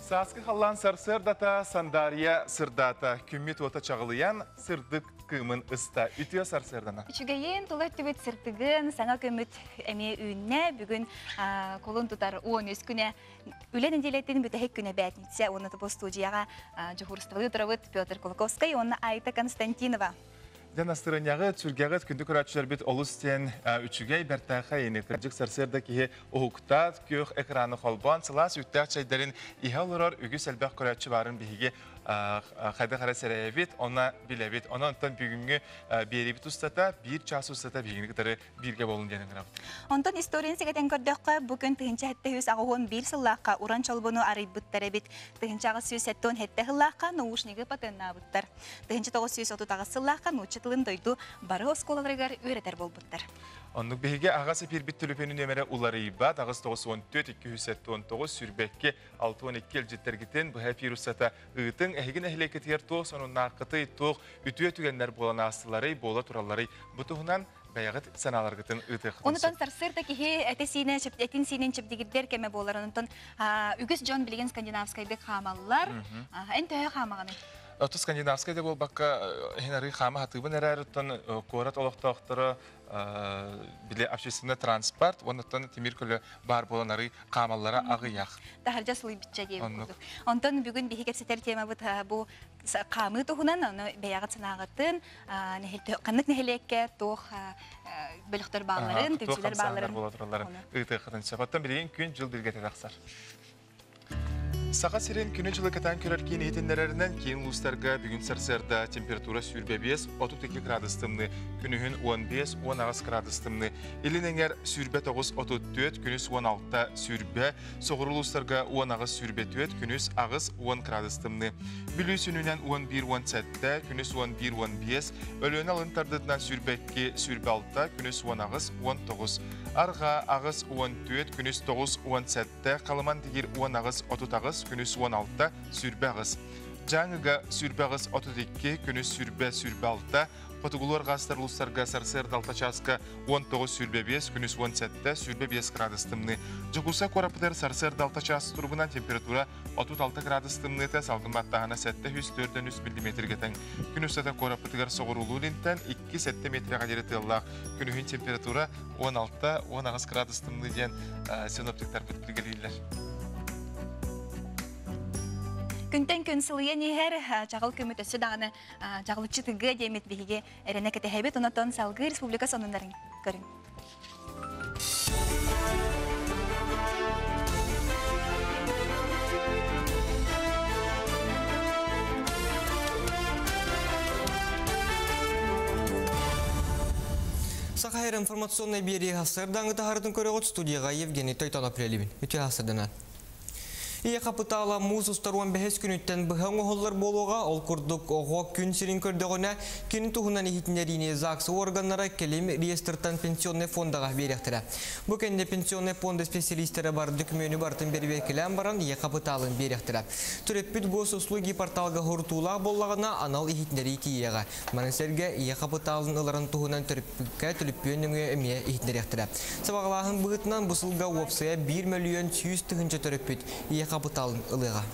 Сааскы халлаан сарсыардата сандаарыйа сырдаата, күммүт уота чаҕылыйан, сырдык кыымын ыста. Үтүө сарсыардана. Үчүгэйин, тула өттүбүт сырдыгын, саҥа күммүт эмиэ үүннэ. Бүгүн кулун тутар 13 күнэ үлэ нэдиэлэтин бүтэһик күнэ бээтинсэ уонна тобу студияҕа дьуһуурустубалыы турабыт Петр Кулаковскай уонна Айта Константинова. Дьэ настырыанньаҕыт, сүргэҕит, күндү көрөөччүлэрбит олус диэн үчүгэй, бэртээхэй ини. Кырдьык сарсыарда киһи уһуктаат, күөх экраны холбоон, сылаас үүттээх чэйдэрин иһэ олорор үгүс элбэх көрөөччү баарын биһиги хайдах эрэ сэрэйэбит, онно билэбит. Онон оттон бүгүҥҥү биэриибит устата, биир чаас устата биһигини кытары бииргэ буолун диэн ыҥырабыт. Онтон историяны сэгэтэн көрдөххө, бу күн 1781 сыллаахха уран чолбону арыйбыттар эбит. 1877 сыллаахха наушнигы патеннаабыттар. 1938 сыллаахха нуучча тылын дойду бары оскуолаларыгар үөрэтэр буолбуттар. Оннук биһиги аҕас эпиирбит төлөпүөнүн нүөмэрэ уларыйбат 894 279 22 62 илдьиттэргитин быһа эфир устата ыытыҥ. Эһиги нэһилиэккитигэр туох сонуннааххытый, туох үтүө түгэннэр буолан аастыларый, буола туралларый? Бу туһунан бэйэҕит санааларгытын ыытыаххытын Онутон сарсыарда киһи этэ-сиинэ этин-сиинин чэбдигирдэр кэмэ буолар. Онтон үгүс дьон билигин скандинавскайдык хаамаллар. Эн төһө хаамаҕыный? Оту скандинавскай да буолбакка, иһин арыы хаама хатыыбын эрээр, оттон куорат олохтоохторо били общественный транспорт уонна тимир көлө баар буолан арыы хаамаллара аҕыйах. Таһырдьа сылыйбычча диэбит курдук. Онтон бүгүн биһи кэпсэтэр темабыт бу хаамыы туһунан, ону бэйэҕит санааҕытын, ханнык нэһилиэккэ туох бөлөхтөр баалларын, түмсүүлэр баалларын буола туралларын ыытыаххытын сөп. Оттон билигин күн-дьыл билгэтэ тахсар. Саха сирин күнү-дьылы кэтээн көрөр киин иһитиннэрэринэн киин улуустарга бүгүн сарсыарда температура 25-32 градус тымныы, күнүһүн 15-18 градус тымныы, илин эҥэр 29-34, күнүс 16-20, соҕуруу улуустарга 18-24, күнүс 8-10 градус тымныы. Бүлүү сүнньүнэн 11-17, күнүс 11-15, Өлүөнэ алын тардытынан 22-26, күнүс 18-19, Арҕаа 8-14, күнүс 9-17, Халыман тигир 18-38, күнүс 16, 28. Дьааҥыга 28-32, күнүс 20-26, Хотугулуу арҕаастар улуустарга сарсыарда 6 чааска 19-25, күнүс 17-25 градус тымныы. Дьокуускай куораппытыгар сарсыарда 6 чаас туругунан температура 36 градус тымныыта, салгын баттааһына 704 миллиметргэ тэҥ. Күн устата куораппытыгар соҕуруулуу илинтэн 2-7 метрэҕэ диэри тыаллаах. Күнүһүн температура 16-18 градус тымныы диэн синоптиктарбыт билгэлииллэр. Күнтэн күн сылыйан иһэр, чаҕыл күммүт өссө даҕаны чаҕылыччы тыгыа диэммит биһиги эрэнэ кэтэһэбит. Онон салгыы республика сонуннарын көрүҥ. Саха Сир информационнай биэрии сарсыардааҥы таһаарытын көрөҕүт студияҕа Евгений Тойтонов үлэлиибин. Үтүө сарсыарданан. Ийэ хапытаала муус устар 15 күнүттэн быһа оҥоһуллар буолуоҕа. Ол курдук оҕо күн сирин көрдөҕүнэ, кини туһунан иһитиннэриини ЗАГС органнара кэлим реестртан пенсионнай фондаҕа биэриэхтэрэ. Бу кэннэ пенсионнай фонда специалистара бар дөкүмүөнү барытын бэрэбиэркэлээн баран ийэ хапытаалын биэриэхтэрэ. Төрөппүт госуслуги порталга хорутуулаах буоллаҕына, анал иһитиннэрии тиийиэҕэ. Маны сэргэ ийэ хапытаалын ыларын туһунан төрөппүккэ төлөпүөн нөҥүө эмиэ иһитиннэриэхтэрэ. Сабаҕалааһын быһыытынан бу сылга уопсайа 1 мөлүйүөн 100 тыһыынча төрөппүт ийэ хапытаалын ылыаҕа.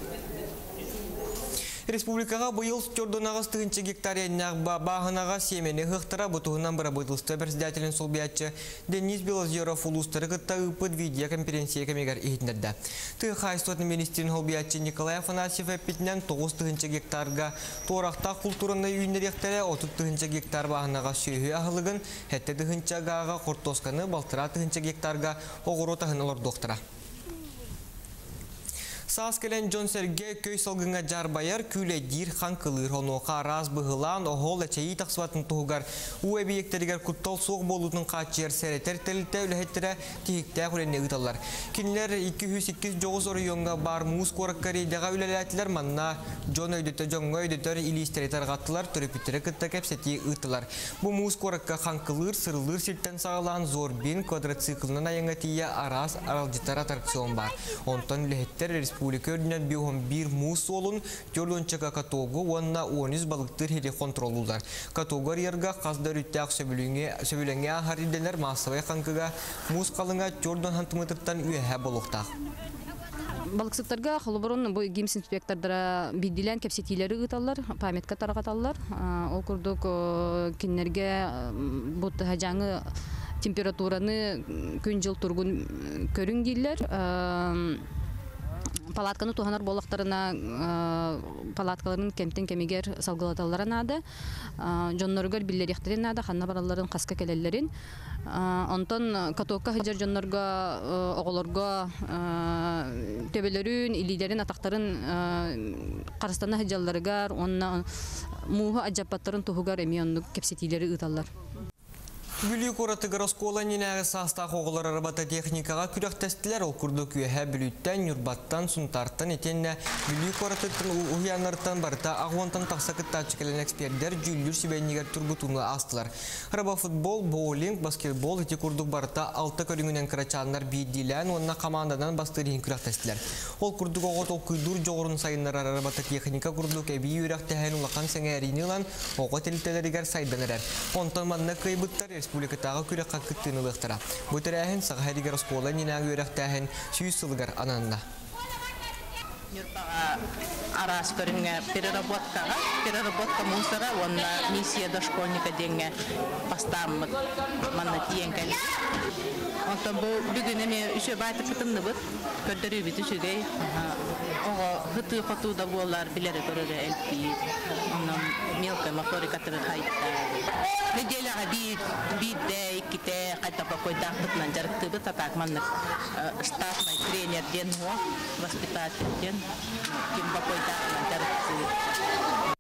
Республикаҕа быйыл чордонаҕыс тыһыынча гектар иэннээх бааһынаҕа сиэмэни ыһыахтара бу туһунан бырабыыталыстыба председателин солбуйааччы Денис Белозеров улуустары кытта ыыппыт видеоконференция кэмигэр иһитиннэрдэ. Тыа хаһаайыстыбатын министрин солбуйааччы Николай Афанасьев эппитинэн 9 тыһыынча гектарга Туорахтаах култуурунай үүннэриэхтэрэ 30 тыһыынча гектар бааһынаҕа сүөһү аһылыгын, 7 тыһыынча гааҕа хортуосканы, 1,5 тыһыынча гектарга оҕуруот аһын олордуохтара. Саас кэлэн дьон-сэргэ көй салгыҥҥа дьаарбайар, күүлэйдиир, хаҥкылыыр. Онуоха араас быһылаан, оһол, эчэйии тахсыбатын туһугар уу эбийиэктэригэр куттал суох буолуутун хааччыйар сэрэтэр тэрилтэ үлэһиттэрэ тиһиктээх үлэни ыыталлар. Кинилэр 202 дьоҕус оройуоҥҥа баар муус куоракка рейдэҕэ үлэлээтилэр. Манна дьон өйдөтө дьоҥҥо өйдөтөр илиистэри тарҕаттылар, төрөппүттэри кытта кэпсэтии ыыттылар. Бу муус куоракка хаҥкылыыр, сырылыыр сиртэн саҕалаан Зорбин квадроциклынан айаҥҥа тиийэ араас аралдьытар аттракцион баар. Онтон үлэһиттэр республика үрдүнэн 51 муус суолун Тёрдончака катогу уонна 13 балыктыыр сири хонтуруоллууллар. Катогу арыйарга хас да өрүттээх сөбүлэҥҥэ ааһар ирдэнэр маассабай хаҥкыга муус халыҥа Тёрдон хантымытыттан үөһэ буолуохтаах. Балыксыттарга холобурун бу ГИМС инспектордара биирдиилээн кэпсэтиилэри ыыталлар, памятка тарҕаталлар. Ол курдук кинилэргэ бу тыһадьааҥы температураны күн-дьыл тургун көрүҥ дииллэр. Палатканы туһанар буоллахтарына палаткаларын кэмтэн кэмигэр салгылаталлара наада. Дьонноругар биллэриэхтэрин наада, ханна баралларын, хаска кэлэллэрин. Онтон катокка сылдьар дьоннорго, оҕолорго төбөлөрүн, илиилэрин, атахтарын харыстана сылдьалларыгар уонна мууһу адьаппаттарын туһугар эмиэ оннук кэпсэтиилэри ыыталлар. Бүлүү куоратыгар оскуола иннинээҕи саастаах оҕолор робототехникаҕа күрэхтэстилэр. Ол курдук Үөһээ Бүлүүттэн, Ньурбаттан, Сунтаартан итиэннэ Бүлүү куоратыттан уһуйааннарыттан барыта аҕуонтан тахса кыттааччы кэлэн экспердэр дьүүллүүр сүбэнньигэр тургутууну аастылар. Робофутбол, боулинг, баскетбол ити курдук барыта алта көрүҥүнэн кырачааннар биирдиилээн уонна хамаанданан бастыыр иһин күрэхтэстилэр. Ол курдук оҕо толкуйдуур дьоҕурун сайыннарар робототехника курдук эбии үөрэхтэһэн улахан сэҥээриини ылан оҕо тэрилтэлэригэр сайдан эрэр. Онтон манна кыайбыттар республикатааҕы күрэххэ кыттыыны ылыахтара. Бу тэрээһин Саха сиригэр оскуола иннинээҕи үөрэхтээһин 100 сылыгар ананна. Ньурбаҕа араас көрүҥҥэ переработкаҕа, переработка мусора уонна миссия дошкольника диэҥҥэ бастааммыт манна тиийэн кэллибит. Онтон бу бүгүн эмиэ үчүгэй баайтыкытынныбыт, көрдөрүүбүт үчүгэй. Оҕо ытыы-хотуу да буолар, билэрэ-көрөрө элбиир. Онон мелкая моторикатыгар хайда. Неделяҕа биир, биирдэ, иккитэ хайдах бокуойдаахпытынан дьарыктыыбыт, а так маннык штатный тренер диэн уо воспитатель диэн ким бокуойдааҕынан дьарыктыыр.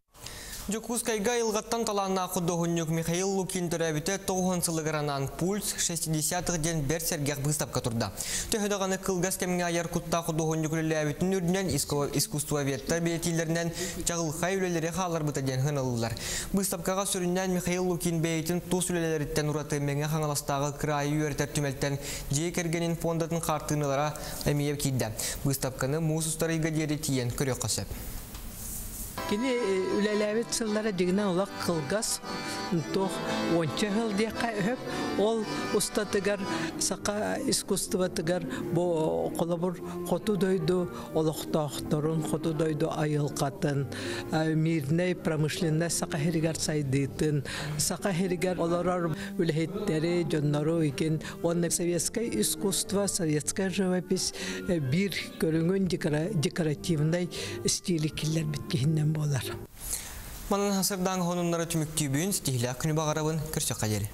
Дьокуускайга айылҕаттан талааннаах худуоһунньук Михаил Лукин төрөөбүтэ 90 сылыгар анаан «Пульс 60-х» диэн бэрт сэргэх быыстапка турда. Төһө даҕаны кылгас кэмҥэ айар куттаах худуоһунньук үлэлээбитин үрдүнэн искусствоведтар бэлиэтииллэринэн чаҕылхай үлэлэри хаалларбыта диэн сыаналыыллар. Быыстапкаҕа сүрүннээн Михаил Лукин бэйэтин тус үлэлэриттэн ураты Мэҥэ Хаҥаластааҕы кыраайы үөрэтэр түмэлтэн дьиэ кэргэнин фондатын хартыыналара эмиэ киирдэ. Быыстапканы муус устар ыйга диэри тиийэн көрүөххэ сөп. Кини үлэлээбит сыллара дьиҥинэн олох кылгас, туох уонча сыл диэххэ өһөп. Ол устатыгар саха искусствотыгар бу холобур хоту дойду олохтоохторун, хоту дойду айылҕатын, мирнэй промышленность саха сиригэр сайдыытын, саха сиригэр олорор үлэһиттэри, дьоннору икин уонна советское искусство, советская живопись биир көрүҥүн декоративнай стили киллэрбит киһиннэн буолар. Манан хасырдаан хонуннара түмүктүүбүн, ситиһилээх күнү баҕарабын, көрсөххө диэри.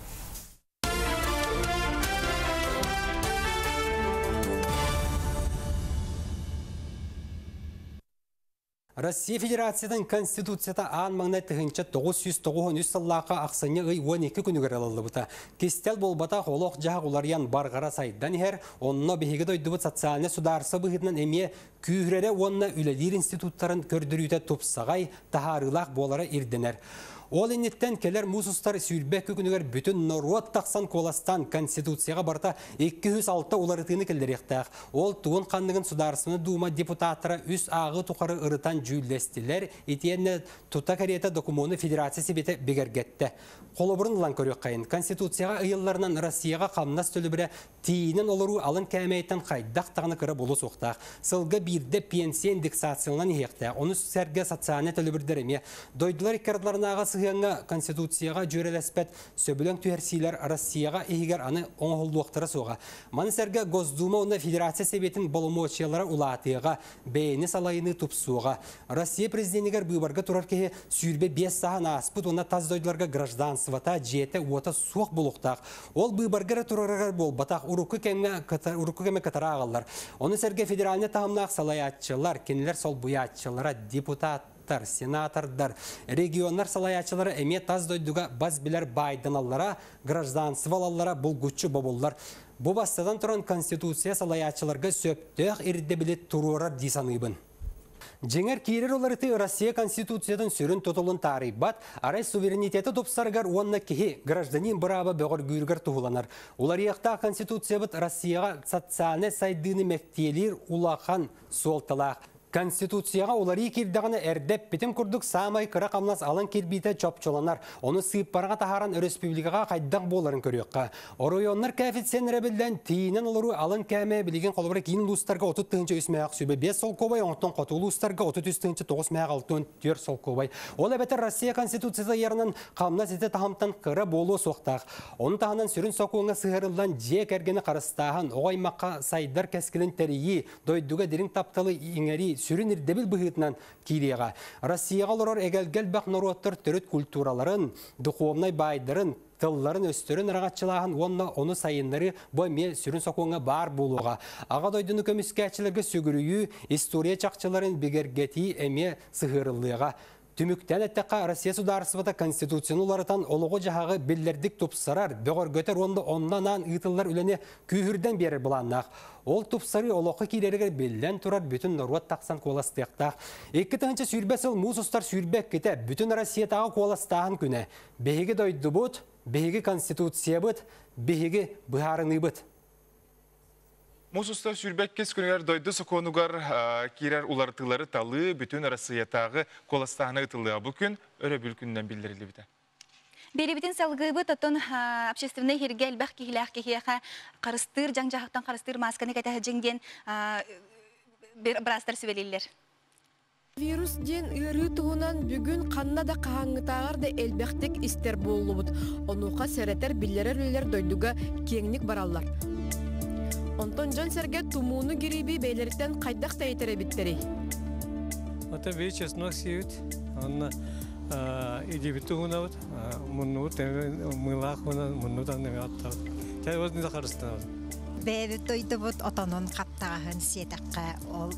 Россия Федерациятын Конституцията аан маҥнай 1993 сыллаахха ахсынньы ый 12 күнүгэр ылыллыбыта. Кистэл буолбатах олох-дьаһах уларыйан барҕара сайдан иһэр, онно биһиги дойдубут социальнай судаарыстыба быһыытынан эмиэ күүһүрэрэ уонна үлэлиир институттарын көрдөрүүтэ тупсаҕай, таһаарыылаах буолара ирдэнэр. Ол инниттэн кэлэр муус устар 22 күнүгэр бүтүн норуот тахсан куоластаан Конституцияҕа барыта 206 уларытыыны киллэриэхтээх. Ол тугун ханныгын Судаарыстыбаннай Дуума депутаттара үс ааҕыы тухары ырытан дьүүллэстилэр, итиэннэ тута кэриэтэ докумуону Федерация Сэбиэтэ бигэргэттэ. Холобурун ылан көрүөххэйин, Конституцияҕа ыйылларынан Россияҕа хамнас төлөбүрэ тиийинэн олоруу алын кээмэйиттэн хайдах даҕаны кыра буолуо суохтаах. Сылга биирдэ пенсия индексацияланан иһиэхтээх. Ону сэргэ социальнай төлөбүрдэр эмиэ. Дойдулар икки ардыларынааҕы сыһыаҥҥа Конституцияҕа дьүөрэлэспэт сөбүлэҥ түһэрсиилэр Россияҕа иһигэр аны оҥоһуллуохтара суоҕа. Маны сэргэ Госдума уонна Федерация Сэбиэтин боломуочуйалара улаатыаҕа, бэйэни салайыныы тупсуоҕа. Россия президенигэр быыбарга турар киһи 25 сааһын ааспыт уонна тас дойдуларга гражданствота, дьиэтэ-уота суох буолуохтаах. Ол быыбарга эрэ турарыгар буолбатах, урукку кэмҥэ урукку кэмҥэ кытара ааҕаллар. Ону сэргэ федеральнай таһымнаах салайааччылар, кинилэр солбуйааччылара, депутаттар, сенатордар, регионнар салайааччылара эмиэ тас дойдуга бас билэр баайданаллара, гражданство ылаллара булгуччу бобуллар. Бу бастатан туран Конституция салайааччыларга сөптөөх ирдэбили туруорар дии саныыбын. Дьиҥэр киирэр уларытыы Россия Конституциятын сүрүн тутулун таарыйбат, арай суверенитети тупсарыгар уонна киһи, гражданин бырааба бөҕөргүүрүгэр туһуланар. Уларыйыахтаах Конституциябыт Россияҕа социальнай сайдыыны мэктиэлиир улахан суолталаах. Конституцияҕа уларыйыы киирдэҕинэ эрдэ эппитим курдук саамай кыра хамнас алын кирбиитэ чопчуланар. Ону сыыппараҕа таһааран өрөспүүбүлүкэҕэ хайдах буоларын көрүөххэ. Оройуоннар коэффициеннэрэ биллэн, тиийинэн олоруу алын кээмэйэ билигин холобура киин улуустарга 30 тыһыынча 3 мөһөөх 5 солкуобай, оттон хоту улуустарга 33 тыһыынча 9 мөһөөх 64 солкуобай. Ол эбэтэр Россия Конституцията ыйарынан хамнас ити таһымтан кыра буолуо суохтаах. Ону таһынан сүрүн сокуоҥҥа сыһыарыллан дьиэ кэргэни харыстааһын, оҕо аймахха сайдар кэскилин тэрийии, дойдуга дириҥ тапталы иҥэрии сүрүн ирдэбил быһыытынан киириэҕэ. Россияҕа олорор эгэлгэ элбэх норуоттар төрүт культураларын, духовнай баайдарын, тылларын-өстөрүн араҥаччылааһын уонна ону сайыннарыы бу эмиэ сүрүн сокуоҥҥа баар буолуоҕа. Аҕа дойдуну көмүскээччилэргэ сүгүрүйүү, история чахчыларын бигэргэтии эмиэ сыһыарыллыаҕа. Түмүктээн эттэххэ, Россия судаарыстыбата Конституцияны уларытан олоҕу-дьаһаҕы биллэрдик тупсарар, бөҕөргөтөр уонна онно анаан ыытыллар үлэни күүһүрдэн биэрэр былааннаах. Ол тупсарыы олоххо киирэригэр биллэн турар бүтүн норуот тахсан куоластыахтаах. 2020 сыл муус устар 22-тэ бүтүн Россиятааҕы куоластааһын күнэ. Биһиги дойдубут, биһиги Конституциябыт, биһиги быһаарыныыбыт. Муус устар 22 күнүгэр дойду сокуонугар киирэр уларытыылары талыы бүтүн Арассыыйатааҕы куоластааһына ыытыллыаҕа. Бу күн өрөбүл күнүнэн биллэриллибитэ. Биэрибитин салгыыбыт, оттон общественнай иһиргэ элбэх киһилээх киһиэхэ харыстыыр, дьаҥ-дьаһахтан харыстыыр маасканы кэтэһдьиҥ диэн быраастар сүбэлииллэр. Вирус диэн ыарыы туһунан бүгүн ханна да хаһааҥҥытааҕар да элбэхтик истэр буоллубут. Онуоха сэрэтэр, биллэрэр үлэлэр дойдуга киэҥник бараллар. Онтон дьон-сэргэ тумууну гириби бэйэлэриттэн хайдах тэйитэр эбиттэрий? Ата бии чеснок сиэбит, онно идибит туһунабыт, муннубут мыылаах муннубут анныга аттабыт. Чай вот не харыстанабыт. Бэйэбит дойдубут отонун хаптаҕаһын сиэтэххэ ол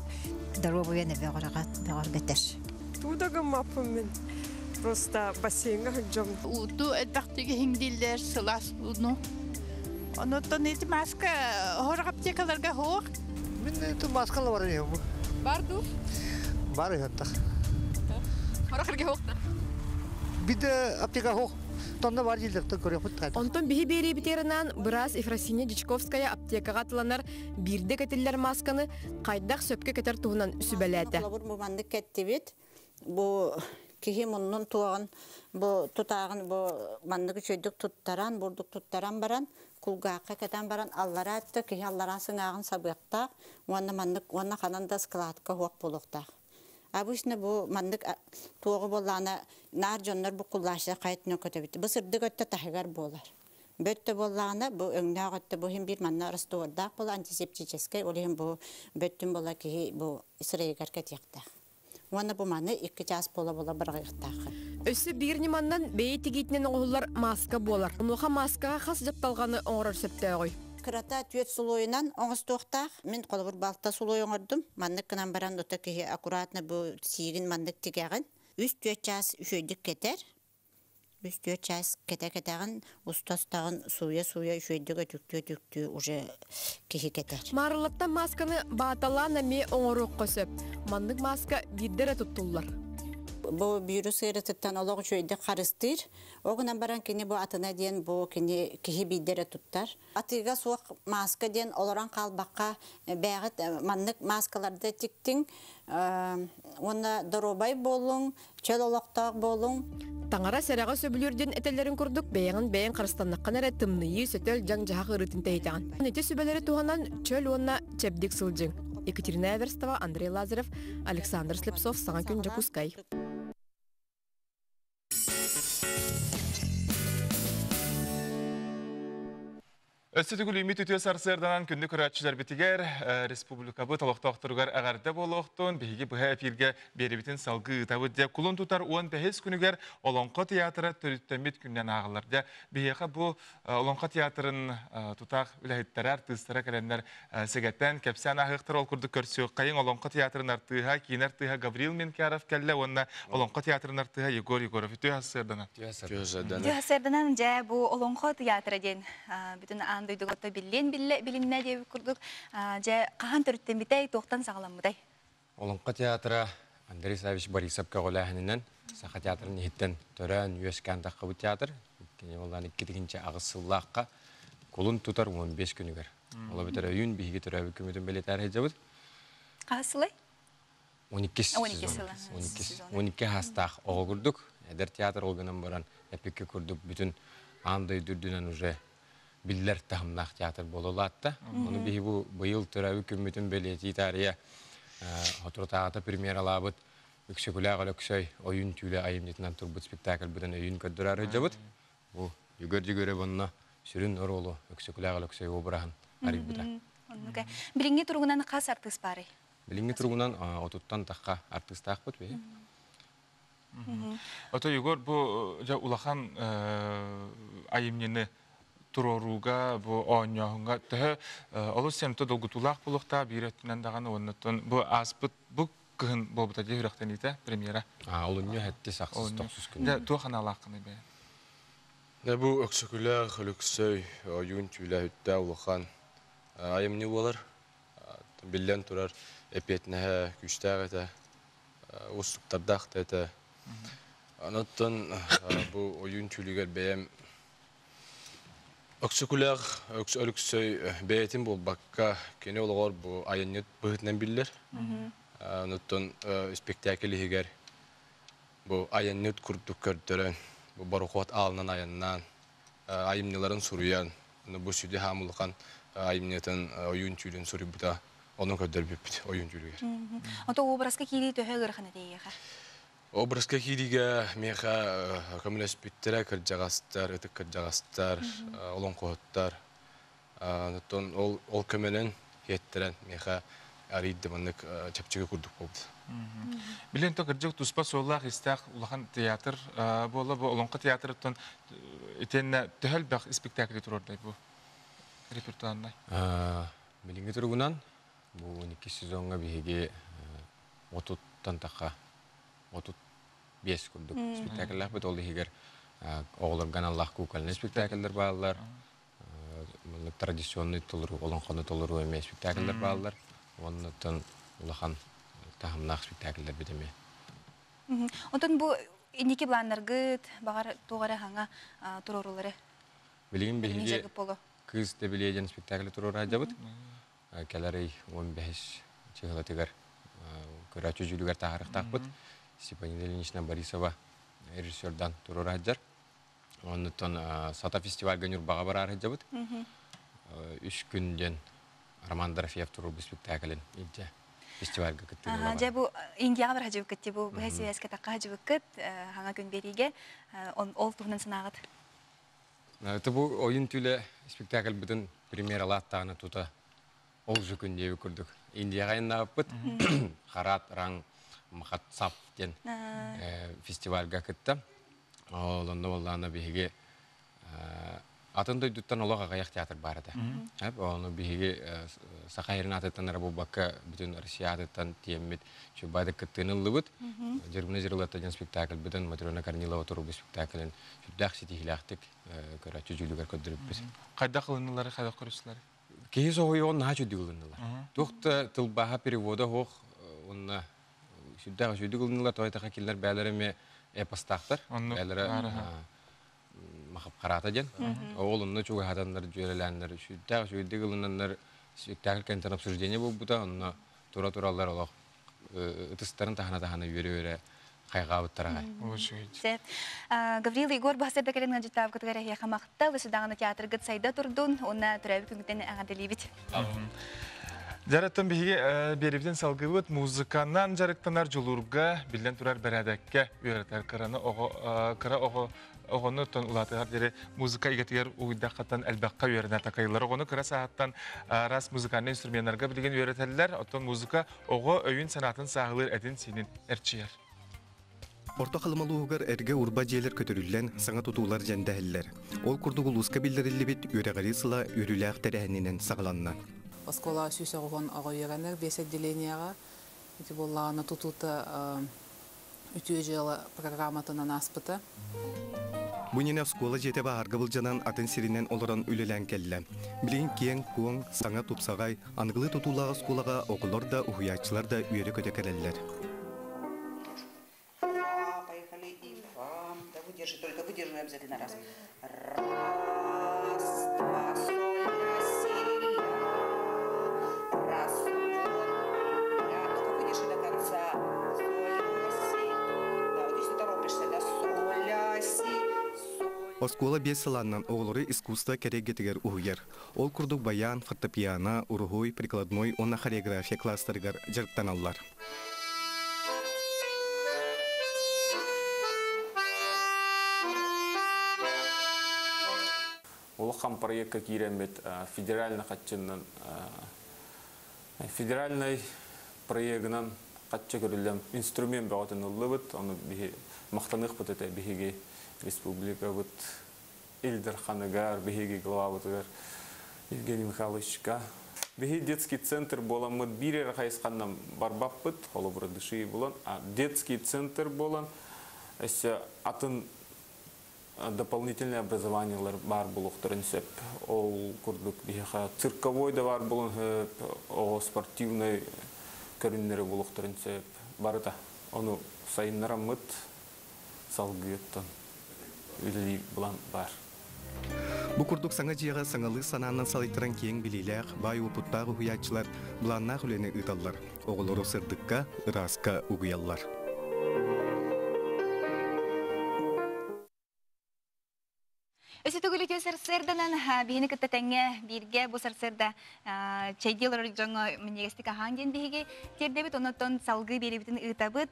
доруобуйаны бөҕөргөтөр. Тууда гыммаппын мин. Просто бассейҥа сылдьам. Ууту элбэхтик иһиҥдииллэр сылаас ууну. Онуттан ити маска хорох аптекаларга суох. Мин ити маскала бар иһэм. Бар дуу? Бар иһэттэх. Хорох эргэ суох да? Биде аптека суох. Тонна бар дииллэр көрүөхпүт. Онтон биһи биэриибитигэр быраас Ефросинья Дьячковская аптекаҕа атыланар биирдэ кэтиллэр маасканы хайдах сөпкө кэтэр туһунан сүбэлээтэ. Холобур, бу маннык кэттибит. Бу киһи муннун туоҕун, бу тутааҕын бу маннык үчүгэйдик туттаран, бурдук туттаран баран, кулгаахха кэтэн баран аллараа өттө киһи аллараа сыҥааҕын сабыахтаах уонна маннык уонна ханан да складка суох буолуохтаах. Обычно бу маннык туоҕу буоллаҕына наар дьоннор бу куллааччылар хайытынан көтөбүт. Бу сырдык өттө таһыгар буолар. Бөттө буоллаҕына бу өҥнөөх өттө бу иһин биир манна раствордаах буола антисептическэй, ол иһин бу бөттүн буола киһи бу сырайыгар кэтиэхтээх. Уонна бу маны икки чаас буола-буола быраҕыахтааххын. Өссө биир ньыманнан бэйэ тигиитинэн оҥоһуллар мааска буолар. Онуоха мааскаҕа хас дьапталҕаны оҥорор сөптөөҕүй? Кырата түөрт сулуойунан оҥостуохтаах. Мин холобур балта сулуой оҥордум. Маннык гынан баран ото киһи аккуратно бу сиигин маннык тигэҕин. Үс-түөрт чаас үчүгэйдик кэтэр. Үс-түөрт чаас кэтэ-кэтэҕин, уста-устаҕын сууйа-сууйа үчүгэйдик өтүктүү-өтүктүү уже киһи кэтэр. Маарыллаттан маасканы бааталаан эмиэ оҥоруохха сөп. Маннык мааска биирдэ эрэ туттуллар. Бу вирус ыарытыттан олох үчүгэйдик харыстыыр. Ол гынан баран кини бу атына диэн бу кини киһи биирдэ эрэ туттар. Атыыга суох мааска диэн олорон хаалбакка бэйэҕит маннык мааскаларда тиктиҥ уонна доруобай буолуҥ, чөл олохтоох буолуҥ. Таҥара сэрэҕи сөбүлүүр диэн этэллэрин курдук, бэйэҕин бэйэҥ харыстаннаххына эрэ тымныйыы, сөтөл, дьаҥ-дьаһах ыарыытын тэйитэҕин. Ити сүбэлэри туһанан чөл уонна чэбдик сылдьыҥ. Екатерина Эверстова, Андрей Лазарев, Александр Слепцов, Саҥа күн Дьокуускай. Өссө төгүл үмүт үтүө сарсыарданан күндү көрөөччүлэрбитигэр республикабыт олохтоохторугар эҕэрдэ буолуохтун биһиги быһа эфиргэ биэрибитин салгыы ыытабыт дьэ кулун тутар 15 күнүгэр Олоҥхо театра төрүттэммит күнүнэн ааҕыллар дьэ биһиэхэ бу Олоҥхо театрын тутаах үлэһиттэрэ артыыстара кэлэннэр сэгэтэн кэпсээн ааһыахтара ол курдук көрсүөххэйиҥ Олоҥхо театрын артыыһа киинэ артыыһа Гаврил Менкяров кэллэ уонна Олоҥхо театрын артыыһа Егор Егоров үтүө сарсыарданан Үтүө сарсыарданан дьэ бу Олоҥхо театра диэн бүтүн аан дойдуга биллиэн биллэ билиннэ диэбит курдук дьэ хаһан төрүттэммитэй туохтан саҕаламмытай Олоҥхо театра Андрей Савич Борисов көҕүлээһининэн Саха театрын иһиттэн төрөөн үөскээн таххыбыт театр. Кини олан 2008 сыллаахха кулун тутар 15 күнүгэр. Ол эбэтэр өйүүн биһиги төрөөбүт күммүтүн бэлиэтээр сылдьабыт. Хаһыс сылай? 12 сезон. 12 12 хастаах оҕо курдук. Эдэр театр ол гынан баран эпикке курдук бүтүн аан дойду үрдүнэн уже биллэр таһымнаах театр буолулаатта. Ону биһи бу быйыл төрөөбүт күммүтүн бэлиэтии таарыйа соторутааҕыта премьералаабыт Өксөкүлээх Өлөксөй Ойуун түүлэ айымньытынан турбут спектакльбытын өйүүн көрдөрөр сылдьабыт. Бу Егор Дьөгүөрэ онно сүрүн оруолу Өксөкүлээх Өлөксөй обраһын арыйбыта. Оннук. Билиҥҥи туругунан хас артыыс баарый? Билиҥҥи туругунан отуттан тахха артыыстаахпыт биһи. Ото Егор бу дьэ улахан айымньыны туруорууга бу оонньооһуҥҥа төһө олус сэмтэ долгутуулаах буолуохтаах биир өттүнэн даҕаны уоннаттан бу ааспыт бу кыһын буолбута дии сүрэхтэниитэ премьера. Олунньу хэттис ахсыс тохсус күн. Дьэ туох аналааххыный бэйэ? Дьэ бу Өксөкүлээх Өлөксөй ойуун түүлэ үттэ улахан айымньы буолар. Биллэн турар эпиэтинэһэ күүстээх этэ, уустуктардаах да этэ. Онон бу ойуун түүлүгэр бэйэм Өксөкүлээх Өлөксөй бэйэтин буолбакка, кини олоҕор бу айанньыт быһыытынан биллэр. Онуттан спектакль иһигэр бу айанньыт курдук көрдөрөн, бу борохуот аалынан айаннаан, айымньыларын суруйан, бу сүдү хаам улахан айымньытын ойуун түүлүн суруйбута ону көрдөрбүппүт ойуун түүлүгэр. Ото образка киирии төһө ыарахан этэ Образка киириигэ миэхэ көмөлөспүттэрэ кырдьаҕастар, ытык кырдьаҕастар, олоҥхоһуттар. Оттон ол ол көмөнөн иэттэрэн миэхэ арыйды маннык чэпчэки курдук буолбут. Билэн то кырдьык туспа суоллаах истээх улахан театр буола бу Олоҥхо театрыттан итиэннэ төһө элбэх спектакль туруордай бу репертуарнай? Билиҥҥи туругунан бу 12 сезоҥҥа биһиги отуттан таха 35 курдук спектакльлаахпыт. Ол иһигэр оҕолорго аналлаах кукольнай спектакльлэр бааллар. Маннык традиционный толору, олоҥхону толору эмиэ спектакльлэр бааллар. Уоннаттан улахан таһымнаах спектакльлэрбит эмиэ. Онтон бу инники планнаргыт, баҕар туох эрэ хаҥа туруорулары? Билигин биһиги Кыыс Дэбилиэ диэн спектакль туруора сылдьабыт. Кэлэр ый 15 чыһылатыгар көрөөччү дьүүлүгэр таһаарыахтаахпыт. Степанина Ильинична Борисова режиссердан туруора сылдьар. Оннуттан Сата фестивальга Ньурбаҕа бараар сылдьабыт. Үс күн диэн Роман Дорофеев туруорбут спектаклин илдьэ фестивальга кыттыыны Дьэ бу Индияҕа бар хадьыбыккыт ти бу быһа сибээскэ тахха хадьыбыккыт хаҥа күн биэриигэ ол туһунан санааҕыт? Это бу ойун түлэ спектакльбытын премьералааттаҕына тута ол же күн диэби курдук Индияҕа айаннаабыппыт Харат Ранг Махатсап диэн фестивальга кытта. Ол онно буоллаҕына биһиги атын дойдуттан олох аҕыйах театр баар этэ. Ону биһиги Саха сирин аатыттан эрэ буолбакка бүтүн Россия аатыттан тиэммит Чубайда кыттыыны ыллыбыт. Дьырбына Дьырылатта диэн спектакльбытын Матрена Корнилова туруорбут спектаклин сүрдээх ситиһиилээхтик көрөөччү дьүүлүгэр көрдөрүппүт. Хайдах ылыннылар, хайдах көрүстүлэр? Киһи соһуйуон наһаа чүдүк ылыннылар. Туох да тылбааһа перевода суох уонна сүрдээх үчүгүйдүк ылыннылар. Тоҕо диэтэххэ кинилэр бэйэлэрэ эмиэ эпостаахтар. Бэйэлэрэ махапхараата диэн. Ол онно чугаһатаннар, дьүөрэлээннэр сүрдээх үчүгэйдик ылынаннар спектакль кэнниттэн обсуждение буолбута. Онно тура-тураллар олох ытыстарын таһына-таһына үөрэ-үөрэ хайҕаабыттар аҕай. Сөп. Гаврил Егор баһсырда кэлин ыалдьыттаабыкытыгар эһиэхэ махтал, даҕаны театргыт сайда турдун, уонна төрөөбүт күҥҥүтүн эҕэрдэлиибит. Дьарыктан биһиги биэрибитин салгыыбыт музыканан дьарыктанар дьулуурга, биллэн турар бэрээдэккэ үөрэтэр кыраны оҕо кыра оҕо оҕону оттон улаатыгар диэри музыка эйгэтигэр угуйдаххаттан элбэххэ үөрэнэр такайыллар. Оҕону кыра сааһыттан араас музыкальнай инструменнарга билигин үөрэтэллэр. Оттон музыка оҕо өйүн-санаатын сааһылыыр этин-сиинин эрчийэр. Орто Халыма улууһугар эргэ урба дьиэлэр көтүрүллэн, саҥа тутуулар дьэндэһэллэр. Ол курдук улууска биллэриллибит үөрэҕирии сыла үөрүүлээх тэрээһининэн саҕаланна. Оскуолаҕа 190 оҕо үөрэнэр биэс отделениеҕа. Ити буоллаҕына тутуута үтүө дьыала программатынан ааспыта. Бу иннинэ оскуола дьиэтэ баһаарга былдьанан атын сиринэн олорон үлэлээн кэллэ. Билигин киэҥ-куоҥ, саҥа тупсаҕай, аныгылыы тутуулаах оскуолаҕа оҕолор да, уһуйааччылар да үөрэ-көтө кэлэллэр. Поехали и фа. Да выдержи, только выдержи обязательно раз. Раз, два, соль, ля, си, ля. Раз, ля. Только выдержи до конца. Оскуола биэс сылааннан оҕолору искусство кэрэ эйгэтигэр уһуйар. Ол курдук баян, фортепиано, уруһуй, прикладной уонна хореография класстарыгар дьарыктаналлар. Улахан проекка киирэммит федеральный хаччыннан федеральный проегынан хаччы көрүллэн инструмент бөҕөтүн ыллыбыт. Ону биһи махтаныахпыт этэ биһиги республикабыт Ил Дарханыгар, биһиги главабытыгар Евгений Михайловичка. Биһи детский центр буоламмыт биир эрэ хайысханнан барбаппыт, холобура дыши булан, а детский центр буолан өссө атын дополнительное образованиелар баар буолуохтарын сөп. Ол курдук биһиэхэ цирковой да баар буолуон сөп, оҕо спортивнай көрүҥнэри буолуохтарын сөп. Барыта. Ону сайыннараммыт салгыыттан үлэлиир былаан баар. Бу курдук саҥа дьиэҕэ саҥалыы санаанан салайтаран киэҥ билиилээх, баай уопуттаах уһуйааччылар былааннаах үлэни ыыталлар, оҕолору сырдыкка, ырааска угуйаллар. Өссө төгүл үтүө сарсыарданан биһини кытта тэҥҥэ бииргэ бу сарсыарда чэйдии олорор дьоҥҥо минньигэстик аһаан диэн биһиги тиэрдэбит. Оннуттан салгыы биэриибитин ыытабыт.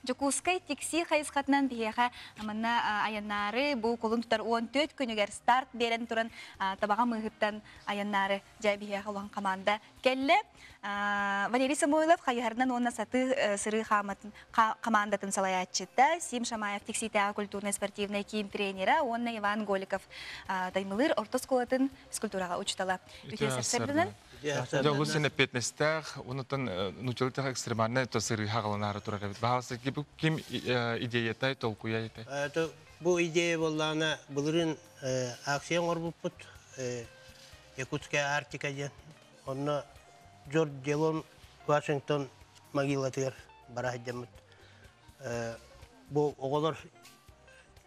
Дьокуускай тиксии хайысхатынан биһиэхэ манна айаннаары бу кулун тутар 14 күнүгэр старт биэрэн туран Табаҕа мыыһыттан айаннаары дьэ биһиэхэ улахан хамаанда кэллэ. Валерий Самойлов хайыһарынан уонна сатыы сырыы хамаандатын салайааччыта, Сим Шамаев Тиксиитээҕи культурнай-спортивнай киин тренера уонна Иван Голиков Таймылыыр орто оскуолатын физкультураҕа учуутала. Үтүө сарсыарданан. Дьэ, олус сен эппиэтинэстээх, онуттан нуччалыы экстремальнай сырыы хаҕаланаары турар эбит. Баһаалыста ким идеятай, толкуйа этэй? Бу идея буоллаҕына былырыын акция оҥорбуппут Якутская Арктика диэн. Онно Джордж Делон Вашингтон могилатыгар бара сылдьаммыт. Бу оҕолор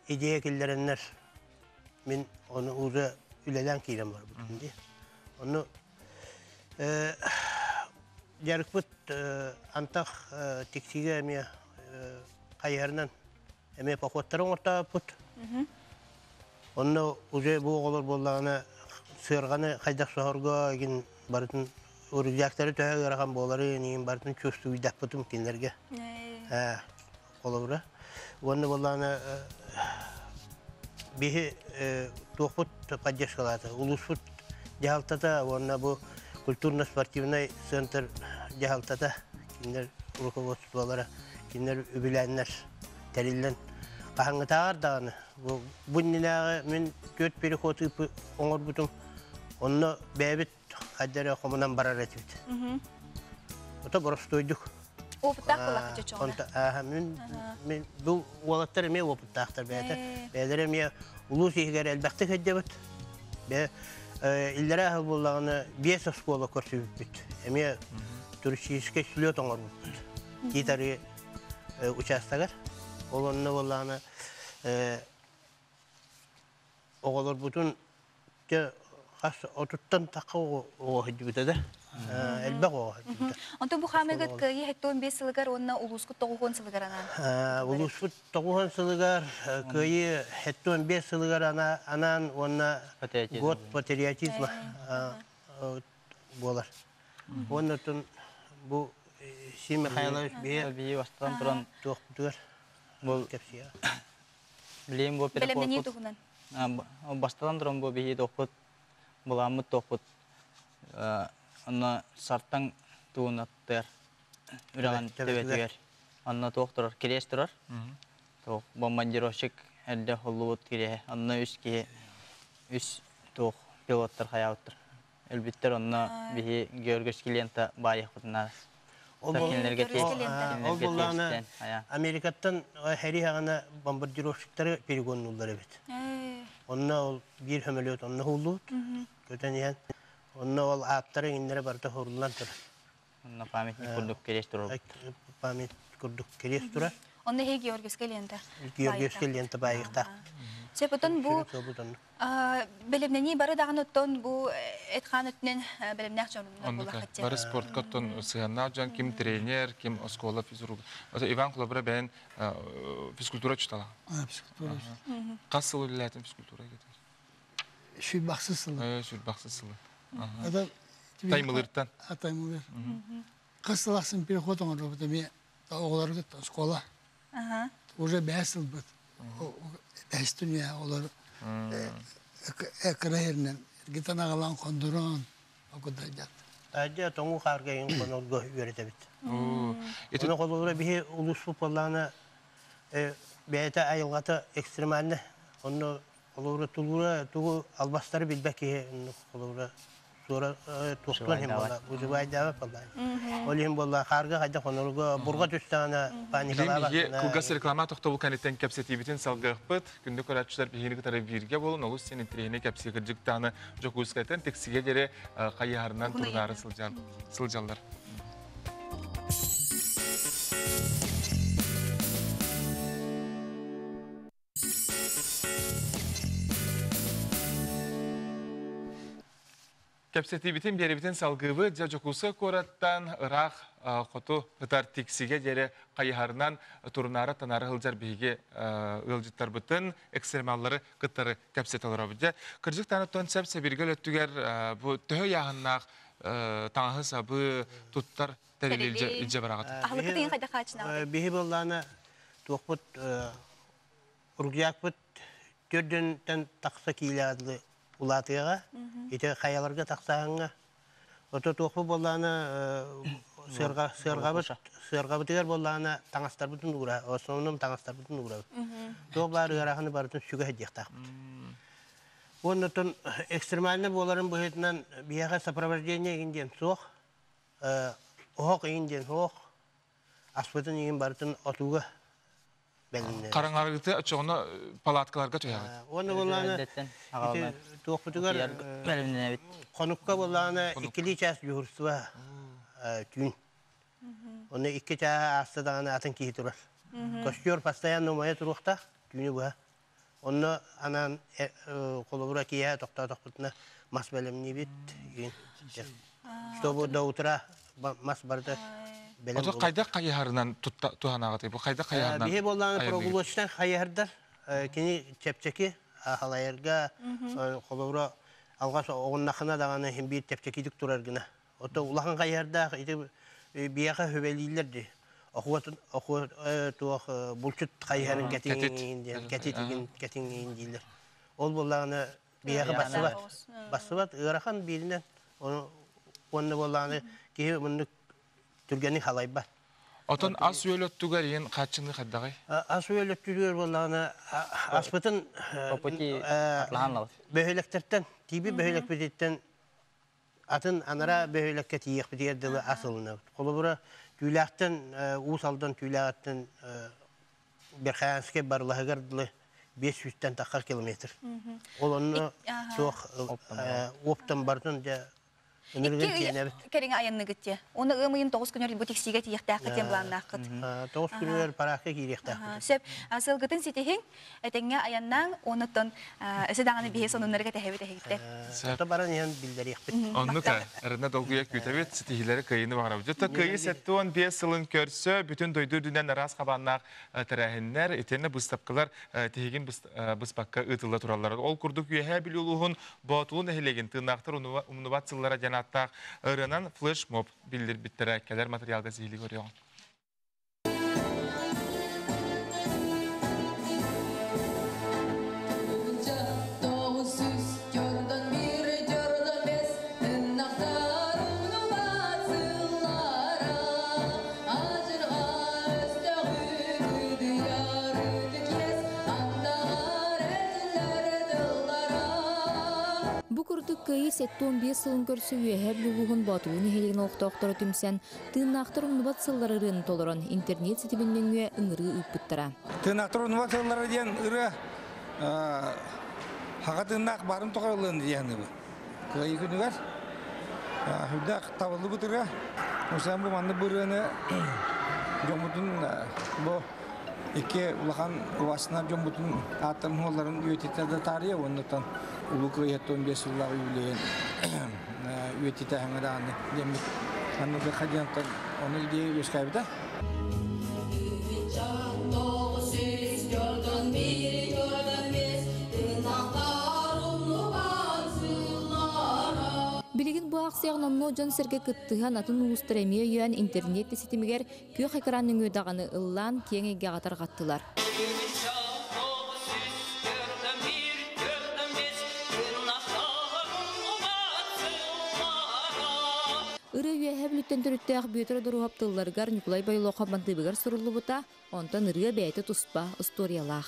идея киллэрэннэр мин ону уже үлэлээн киирэн барбытым дии. Ону дьарыкпыт антах тиксиигэ эмиэ хайыһарынан эмиэ походтары оҥортооппут. Онно уже бу оҕолор буоллаҕына сыарҕаны хайдах соһорго игин барытын рюкзактары төһө ыарахан буоларын игин барытын чувствуйдаппытым кинилэргэ. Холобура. Уонна буоллаҕына биһи туохпут поддержкалаата. Улууспут дьаһалтата уонна бу культурно-спортивнай центр дьаһалтата кинилэр руководстволара кинилэр үбүлээннэр тэриллэн хаһаҥҥытааҕар даҕаны бу бу иннинээҕи мин түөрт переход оҥорбутум онно бэйэбит хайда эрэ хомунан барар этибит ото боростуойдук опыттаах буоллахха чочоҕуна мин мин бу уолаттар эмиэ опыттаахтар бэйэтэ бэйэлэрэ эмиэ улуус иһигэр элбэхтик сылдьабыт бэйэ иллэрээ сыл буоллаҕына биэс оскуола көрсүбүппүт эмиэ туристическай слет оҥорбуппут тиит учаастагар. Ол онно буоллаҕына оҕолорбутун дьэ хас отуттан тахха оҕо сылдьыбыта да элбэх оҕо сылдьыбыта. Онтон бу хаамыыгыт Кыайыы 75 сылыгар уонна улуускут 90 сылыгар анаан? Улууспут 90 сылыгар, Кыайыы 75 сылыгар анаан уонна год патриотизма буолар. Уонна бу Сим Михайлович бие бии бастан туран туохпутугар бу кэпсиэ. Билиэн бу Бэлэмнэнии туһунан. Бастан туран бу биһи тохпут буламмыт тохпут онно сартаҥ туунаттыар үрэҕин төбөтүгэр онно туох турар кириэс турар туох бомбардировщик эрдэ холлубут кириэһэ онно үс киһи үс туох пилоттар хайаабыттар өлбүттэр онно биһи Георгиевский лента баайыахпытына Ол буоллаҕына Америкаттан хэрии хаҕана бомбардировщиктары перегоннуллар эбит. Онно ол биир сөмөлүөт онно уһуллубут. Көтөн иһэн онно ол ааттара иҥиннэрэ барыта уһуллан турар. Онно памятник курдук кириэс турар. Памятник курдук кириэс турар. Онно эһи Георгиевская лента. Георгиевская лента баайыахтаах. Сөп отон бу бэлэмнэнии бары даҕаны оттон бу эт-хаан өттүнэн бэлэмнээх дьонунар буоллаххыт. Бары спортка оттон сыһыаннаах дьон ким тренер, ким оскуола физрук. Иван Кулабыра бэйэн физкультура учутала. Физкультура. Хас сыл үлэлээтин физкультура кетер? Сүүрбахсыс сылы. Сүүрбахсыс сылы. Таймылыртан. Таймылыр. Хас сыл ахсын переход оҥоробут эмиэ оҕолорго оскуола. Уже бэс сылбыт. Бэс дүнүйэ олор кыра иһэринэн эргитэн аҕалан хондорон окудайдат. Таһырдьа тоҥуу хаарга иҥ хонорго үөрэтэбит. Ону холобура биһи улууспут буоллаҕына бэйэтэ айылҕата экстремальный. Онно холобура тулуура тугу албастары билбэт киһи холобура суора туохтуон иһин буолла выживайдаабат буолла. Ол иһин буолла хаарга хайдах хонорго бурга түстэҕинэ паникалаабат. Кылгас реклама тохтобул кэнниттэн кэпсэтиибитин салгыахпыт. Күндү көрөөччүлэр биһигини кытары бииргэ буолун олус син интэриэһинэй кэпсии кырдьыктааны Дьокуускайтан Тиксигэ диэри хайыһарынан турунаары сылдьаллар. Кэпсэтиибитин биэрибитин салгыыбыт. Дьэ, Дьокуускай куораттан ыраах хоту ытар Тиксигэ диэри хайыһарынан турунаары-танаары сылдьар биһиги ыалдьыттарбытын, экстремаллары кыттары кэпсэтэ олоробут. Дьэ, кырдьык таныттан сөп сэбиргэл өттүгэр бу төһө ыйааһыннаах таҥаһы-сабы туттар тэрили илдьэ бараҕыт? Аһылыккытын хайдах хаачынаҕыт? Биһи буоллаана туохпут рюкзакпыт төрдүнтэн тахса киилэ дылы улаатыаҕа, ити хайаларга тахсааһыҥҥа. Ото туохпут буоллаҕына сыарҕа сыарҕабыт сыарҕабытыгар буоллаҕына таҥастарбытын уура, основном таҥастарбытын уурабыт. Туох баар ыараханы барытын сүгэ сылдьыахтаахпыт. Уонна оттон экстремально буоларын быһыытынан биһиэхэ сопровождение игин диэн суох, оһох игин диэн суох, аспытын игин барытын отууга Хараҥарыыты оччоҕуна палаткаларга түһэҕит. Уонна буоллаҕына ити туохпутугар хонукка буоллаҕына иккилии чаас дьуһурство түүн. Онно икки чааһы ааста даҕаны атын киһи турар. Костер постоянно умайа туруохтаах түүнү быһа. Онно анаан холобура киэһэ тохтоотохпутуна мас бэлэмниибит. Чтобы до утра мас барыта бэлэм Ото хайдах хайыһарынан туһанаҕытый? Бу хайдах хайыһарынан? Биһи буоллаҕына прогулочнай хайыһардар кини чэпчэки халайарга холобура алҕас оҕуннахына даҕаны иһин биир чэпчэкитик турар гына. Ото улахан хайыһардаах ити биэхэ хүбэлииллэр дии. Охуот охуот туох булчут хайыһарын кэтиҥ диэн кэтитигин кэтиҥ дииллэр. Ол буоллаҕына биһиэхэ бассыбат. Бассыбат ыарахан бииринэн уонна буоллаҕына киһи муннук түргэнник халайбат. Отон ас-үөл өттүгэр иһин хааччыныы хайдаҕый? Ас-үөл өттүгэр буоллаҕына аспытын бөһүөлэктэртэн, тиийбит бөһүөлэкпититтэн атын анараа бөһүөлэккэ тиийиэхпитигэр дылы ас ылынабыт. Холобура, Түүлээхтэн, Уус Алдан Түүлээҕиттэн Верхоянскай Барылаһыгар дылы 500-тэн таххар километр. Ол онно суох оптом барытын дьэ ынырыгын тиэнэбит. Кэриҥэ айанныгыт дии. Оны ыам ыйын 9 күнүгэр бу тиксиигэ тиийиэхтээххит диэн былааннааххыт. 9 күнүгэр параакка киириэхтээхпит. Сөп. Сылгытын ситиһиҥ, этэҥҥэ айаннааҥ, онуттан өссө даҕаны биһи сонуннары кэтэһэбит эһигиттэн. Ото баран иһэн биллэриэхпит. Оннук эрэнэ долгуйа күүтэбит, ситиһиилэри кыайыыны баҕарабыт. Дьэ, Кыайыы 75 сылын көрсө бүтүн дойду үрдүнэн араас хабааннаах тэрээһиннэр, итиэннэ быыстапкалар тиһигин быспакка ыытылла тураллар. Ол курдук Үөһээ Бүлүү улууһун Боотулу нэһилиэгин тыыннаахтар умнубат сыллара диэн ааттаах ырыанан флешмоб биллэрбиттэрэ кэлэр материалга сиһилии көрүөҕүҥ. Бу курдук Кыайыы 75 сылын көрсө Үөһээ Бүлүү улууһун Боотулуу нэһилиэгин олохтоохторо түмсэн, Тыыннаахтар умнубат сыллар ырыаны толорон, интернет ситимин нөҥүө ыҥырыы ыыппыттара. Тыыннаахтар умнубат сыллара диэн ырыа хаҕа тыыннаах баарын тоҕо ылыан диэн Кыайыы күнүгэр сүрдээх табыллыбыт ырыа. Осам бу маннык бу ырыаны дьоммутун бу Икки улахан убастанар дьоммутун ааттарын хуолларын үйэтитэ да таарыйа уоннатан Улуу Кыайыаттан 5 сыллаах юбилейин үйэтитэ хаҥа даҕаны диэммит маннык диэнтэн ону идея үөскээбитэ. Билигин бу аахсыйаҕа номнуо дьон-сэргэ кыттыһан, атын улуустар эмиэ өйөөн интернет ситимигэр күөх экран нөҥүө даҕаны ыллаан киэҥ эйгэҕэ тарҕаттылар. Ырыа Үөһээ Бүлүүттэн төрүттээх Бүөтүр Одоруоһап тылларыгар Ньукулай Бойлохов мантыыбыгар суруллубута, онтон ырыа бэйэтэ туспа устуоруйалаах.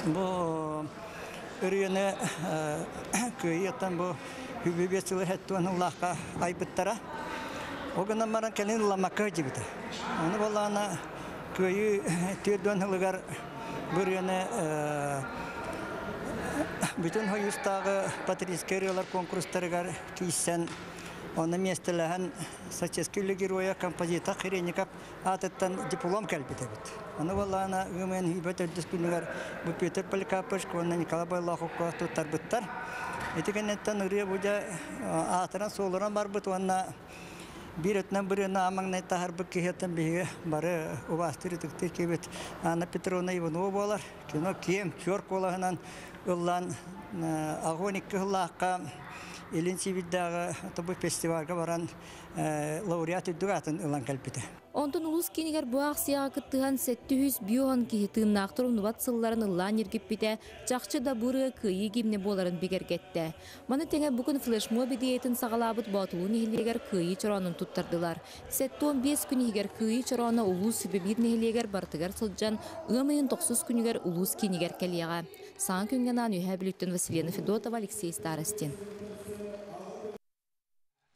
Бу ырыаны кыайыаттан бу хүбүбүө сылы хэттуон ыллаахха айбыттара. Ол гынан баран кэлин ылламакка сылдьыбыта. Аны буоллаҕына кыайыы 40 сылыгар бу ырыаны бүтүн Союзтааҕы патриотическай ырыалар конкурстарыгар киирсэн, онно миэстэлэһэн Сочинский үлэ геройа композитор Хренников аатыттан диплом кэлбит эбит. Ону буоллаҕына ЫМН хиибэ төрдүс күнүгэр бу Петр Поликарпович уонна Николай Бойлоховка туттарбыттар. Ити кэнниттэн ырыа бу дьэ аатыран-суолуран барбыт уонна биир өттүнэн бырыаны аан маҥнай таһарбыт киһиттэн биһиги бары убаастыыр ытыктыыр киһибит Анна Петровна Иванова буолар. Кино киэҥ, чуор куолаһынан ыллаан 82 сыллаахха Илин Сибирдээҕи тобу фестивальга баран лауреат үрдүк аатын ылан кэлбитэ. Онтон улуус киинигэр бу аахсыйаҕа кыттыһан 750 киһи тыыннаахтар умнубат сылларын ыллаан ньиргиппитэ чахчы да бу ырыа кыайыы гимнэ буоларын бигэргэттэ. Маны тэҥэ бу күн флешмоб идеятын саҕалаабыт Боотулуу нэһилиэгэр Кыайыы чороонун туттардылар. 75 күн иһигэр Кыайыы чорооно улуус сүбэ биир нэһилиэгэр барытыгар сылдьан ыам ыйын тохсус күнүгэр улуус киинигэр кэлиэҕэ. Саҥа күҥҥэ анаан Үөһээ Бүлүүттэн Василена Федотова, Алексей Старостин.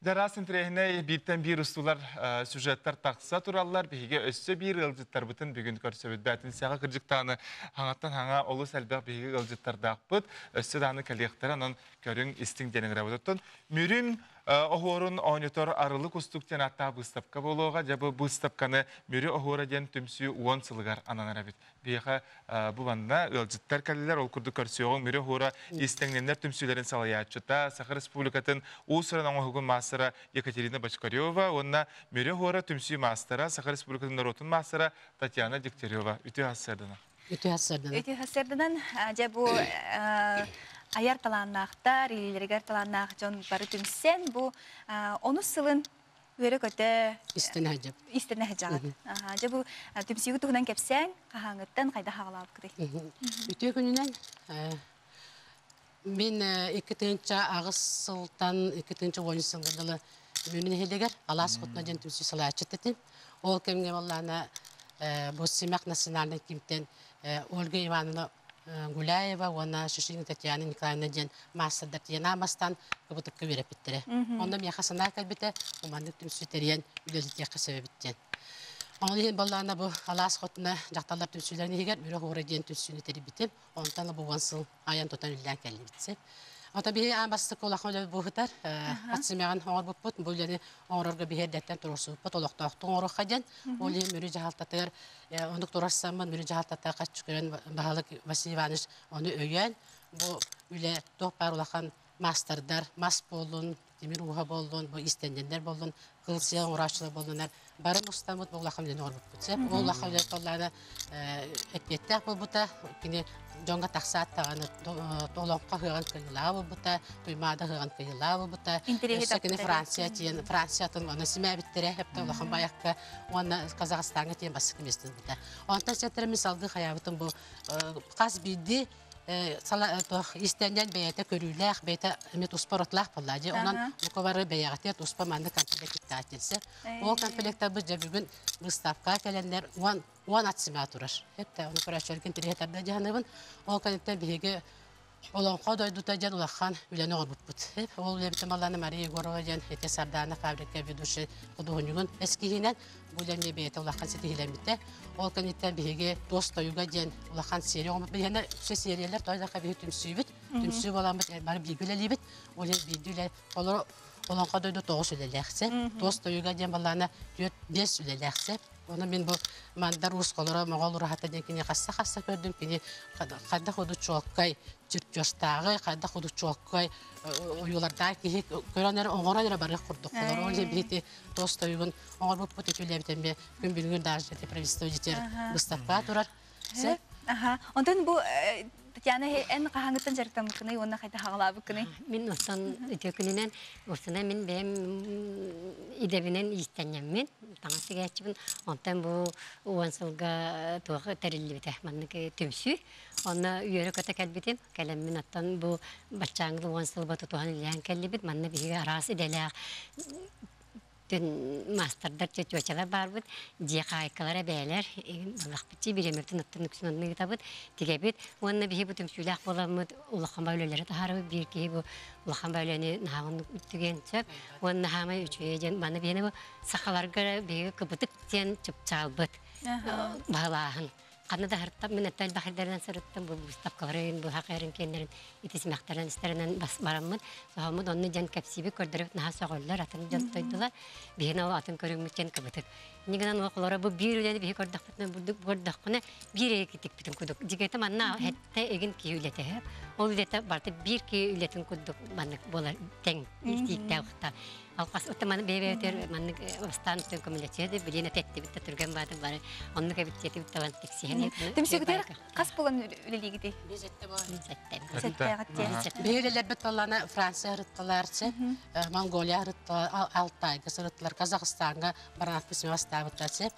Дьараас интэриэһинэй бииртэн биир устуулар сюжеттар тахса тураллар. Биһиги өссө биир ыалдьыттарбытын бүгүн көрсөбүт. Бээтинсэҕэ кырдьыктааны хаҥаттан хаҥа олус элбэх биһиги ыалдьыттардаахпыт. Өссө даҕаны кэлиэхтэрэ, онон көрүҥ, истиҥ диэн ыҥырабыт. Оттон Мүрүм оһуорун оонньотор Арылы кустук диэн ааттаах быыстапка буолуоҕа. Дьэ бу быыстапканы Мүрү оһуора диэн түмсүү 10 сылыгар ананар эбит. Биһиэхэ бу манна ыалдьыттар кэллилэр. Ол курдук көрсүөҕүҥ Мүрү оһуора истэҥнэннэр түмсүүлэрин салайааччыта, Саха Республикатын уус-уран оҥоһугун маастара Екатерина Бочкарева уонна Мүрү оһуора түмсүү маастара, Саха Республикатын норуотун маастара Татьяна Дегтярева. Үтүө сарсыарданан. Үтүө сарсыарданан. Үтүө сарсыарданан. Дьэ бу айар талааннаахтар, илиилэригэр талааннаах дьон бары түмсэн бу онус сылын үөрэ-көтө истэнэ сылдьабыт. Истэнэ сылдьаҕыт. Дьэ бу түмсүүгүт туһунан кэпсээҥ, хаһааҥҥыттан хайдах аҕалаабыккытый? Үтүө күнүнэн мин 2008 сылтан 2010 сылга дылы Мүнү нэһилиэгэр Алаас Хотуна диэн түмсүү салайааччыт этим. Ол кэмҥэ буоллаҕына бу Симэх национальнай киимтэн Ольга Ивановна Гуляева уонна Шишина Татьяна Николаевна диэн маастардар тиийэн аамастаан кыбытыкка үөрэппиттэрэ. Онно миэхэ санаа кэлбитэ, маннык түмсүү тэрийэн үлэлэтиэххэ сөп эбит диэн. Ол иһин буоллаҕына бу Алаас Хотуна дьахталлар түмсүүлэрин иһигэр Үрэх Уура диэн түмсүүнү тэрийбитим. Онтон бу 10 сыл айан тутан үлэлээн кэллибит. Ото биһи аан бастакы улахан үлэ буһутар ат симэҕин оҥорбуппут. Бу үлэни оҥорорго биһи эрдэттэн туруорсубуппут, олохтоохтук оҥоруохха диэн. Ол иһин Мүрү дьаһалтатыгар оннук туруорсаммын Мүрү дьаһалтата хаччы баһылык Василий Иванович ону өйөөн бу үлэ туох баар улахан маастардар мас буоллун, тимир ууһа буоллун, бу иистэнньэннэр буоллун, кыл сиэл оҥорооччулар буоллуннар бары мустаммыт бу улахан үлэни оҥорбуппут. Сөп. Ол улахан үлэ толлаана эппиэттээх буолбута. Кини дьоҥҥо тахсаат даҕаны олоҥхо ыһыаҕын кыайыылааҕа буолбута, Туймаада ыһыаҕын кыайыылааҕа буолбута. Өссө кини Франция тиийэн Франциятын оны симээбиттэрэ, эптэ улахан байакка уонна Казахстаҥҥа тиийэн бастакы миэстэни ылбыта. Онтон сэтэрэ мин салгыы хайаабытым бу хас биирдии истэнньэн бэйэтэ көрүүлээх, бэйэтэ эмиэ туспа оротлаах буолла. Дьэ, онон бука бары бэйэҕитигэр туспа маннык комплект иттаатинсэ. Ол комплектарбыт дьэ бүгүн выставкаҕа кэлэннэр 10 ат симээ турар. Эптэ, ону көрөөччүлэргин тириһэ тарда дьаһаныбын. Ол кэнниттэн биһиги Олоҥхо дойдута диэн улахан үлэни оҥорбуппут. Ол үлэбитин баллааны Мария Егорова диэн ити Сардаана фабрика ведущай худуоһунньугун эскиһинэн бу үлэ эмиэ бэйэтэ улахан ситиһиилэммитэ. Ол кэнниттэн биһиги туос тойуга диэн улахан серия оҥорбут. Биһиэнэ үксэ сериялар тойдохо биһи түмсүүбүт. Түмсүү буоламмыт бары бииргэ үлэлиибит. Ол иһин биирдии үлэ олору Олоҥхо дойду 9 үлэлээхсэ. Туос тойуга диэн баллаана 4-5 үлэлээхсэ. Оны мен бу мандар уус холоро моҕол ураһата диэн кини хасса-хасса көрдүм. Кини хайдах уду чуолкай чертежтааҕы, хайдах уду чуолкай ойуулардаах киһи көрөн эрэ оҥорон эрэ барыах курдук холоро. Ол иһин биһити туос тойугун оҥорбуппут үтүлээбитэн бе күн бүгүн даже правительство дьитер выставка турар. Аха. Онтон бу Татьяна эн хаһааҥҥыттан дьарыктаммыккыный уонна хайдах аҕалаабыккыный? Мин оттон үтүө күнүнэн урсуна мин бэйэм идэбинэн иистэнньэммин, таҥас тигээччибин. Онтон бу уон сылга туох тэриллибитэ маннык түмсүү. Онно үөрэ-көтө кэлбитим. Кэлэммин оттон бу баччааҥҥы уон сылба тутуһан үлэлээн кэллибит. Манна биһиги араас идэлээх Түн маастардар, чөчүөчэлэр баарбыт, дьиэ хаһаайкалара бэйэлэр, балахпытчы бириэмэбитин оттон үксүн онно ыытабыт, тигэбит. Уонна биһи бу түмсүүлээх буоламмыт улахан ба үлэлэри таһаарабыт. Биир киһи бу улахан ба үлэни наһаа оннук түгэн сөп. Уонна хаамай үчүгэйэ диэн маны биһини бу сахаларга биһиги кыбытык диэн чыпчаалбыт баһылааһын. Ханна да сырыттам, мин өттө элбэх сирдэринэн сырыттым, бу выставкаларын, бу хакайрын киэннэрин ити симэхтэринэн истэринэн бас бараммыт, соһоммут онно дьон кэпсиибит, көрдөрөбүт наһаа сөҕөллөр, атын дьон тойдулар, биһини ол атын көрүҥмүт дьон кыбытык. Инньэ гынан оҕолоро бу биир үлэни биһи көрдөхпүтүнэ, бурдук көрдөххүнэ биир эги тикпитин курдук. Дьигэти манна хэтте эгин киһи үлэтэ Ол үлэтэ барыта биир киһи үлэтин курдук маннык буолар тэҥ тииктээх Алҕас отто маны бэйэ-бэйэтигэр маннык бастаан өттүн көмөлөсүө да билиэн этэттибит да түргэн баатын бары оннук эбит диэтибит табан тиксиһэн Түмсүгүтэр хас буолан үлэлиигитий? Биһиги таллана Франция ырытталарчы, Монголия ырытталар, Алтайга сырыттылар, Казахстаҥҥа баран письмо астаабыттарчы,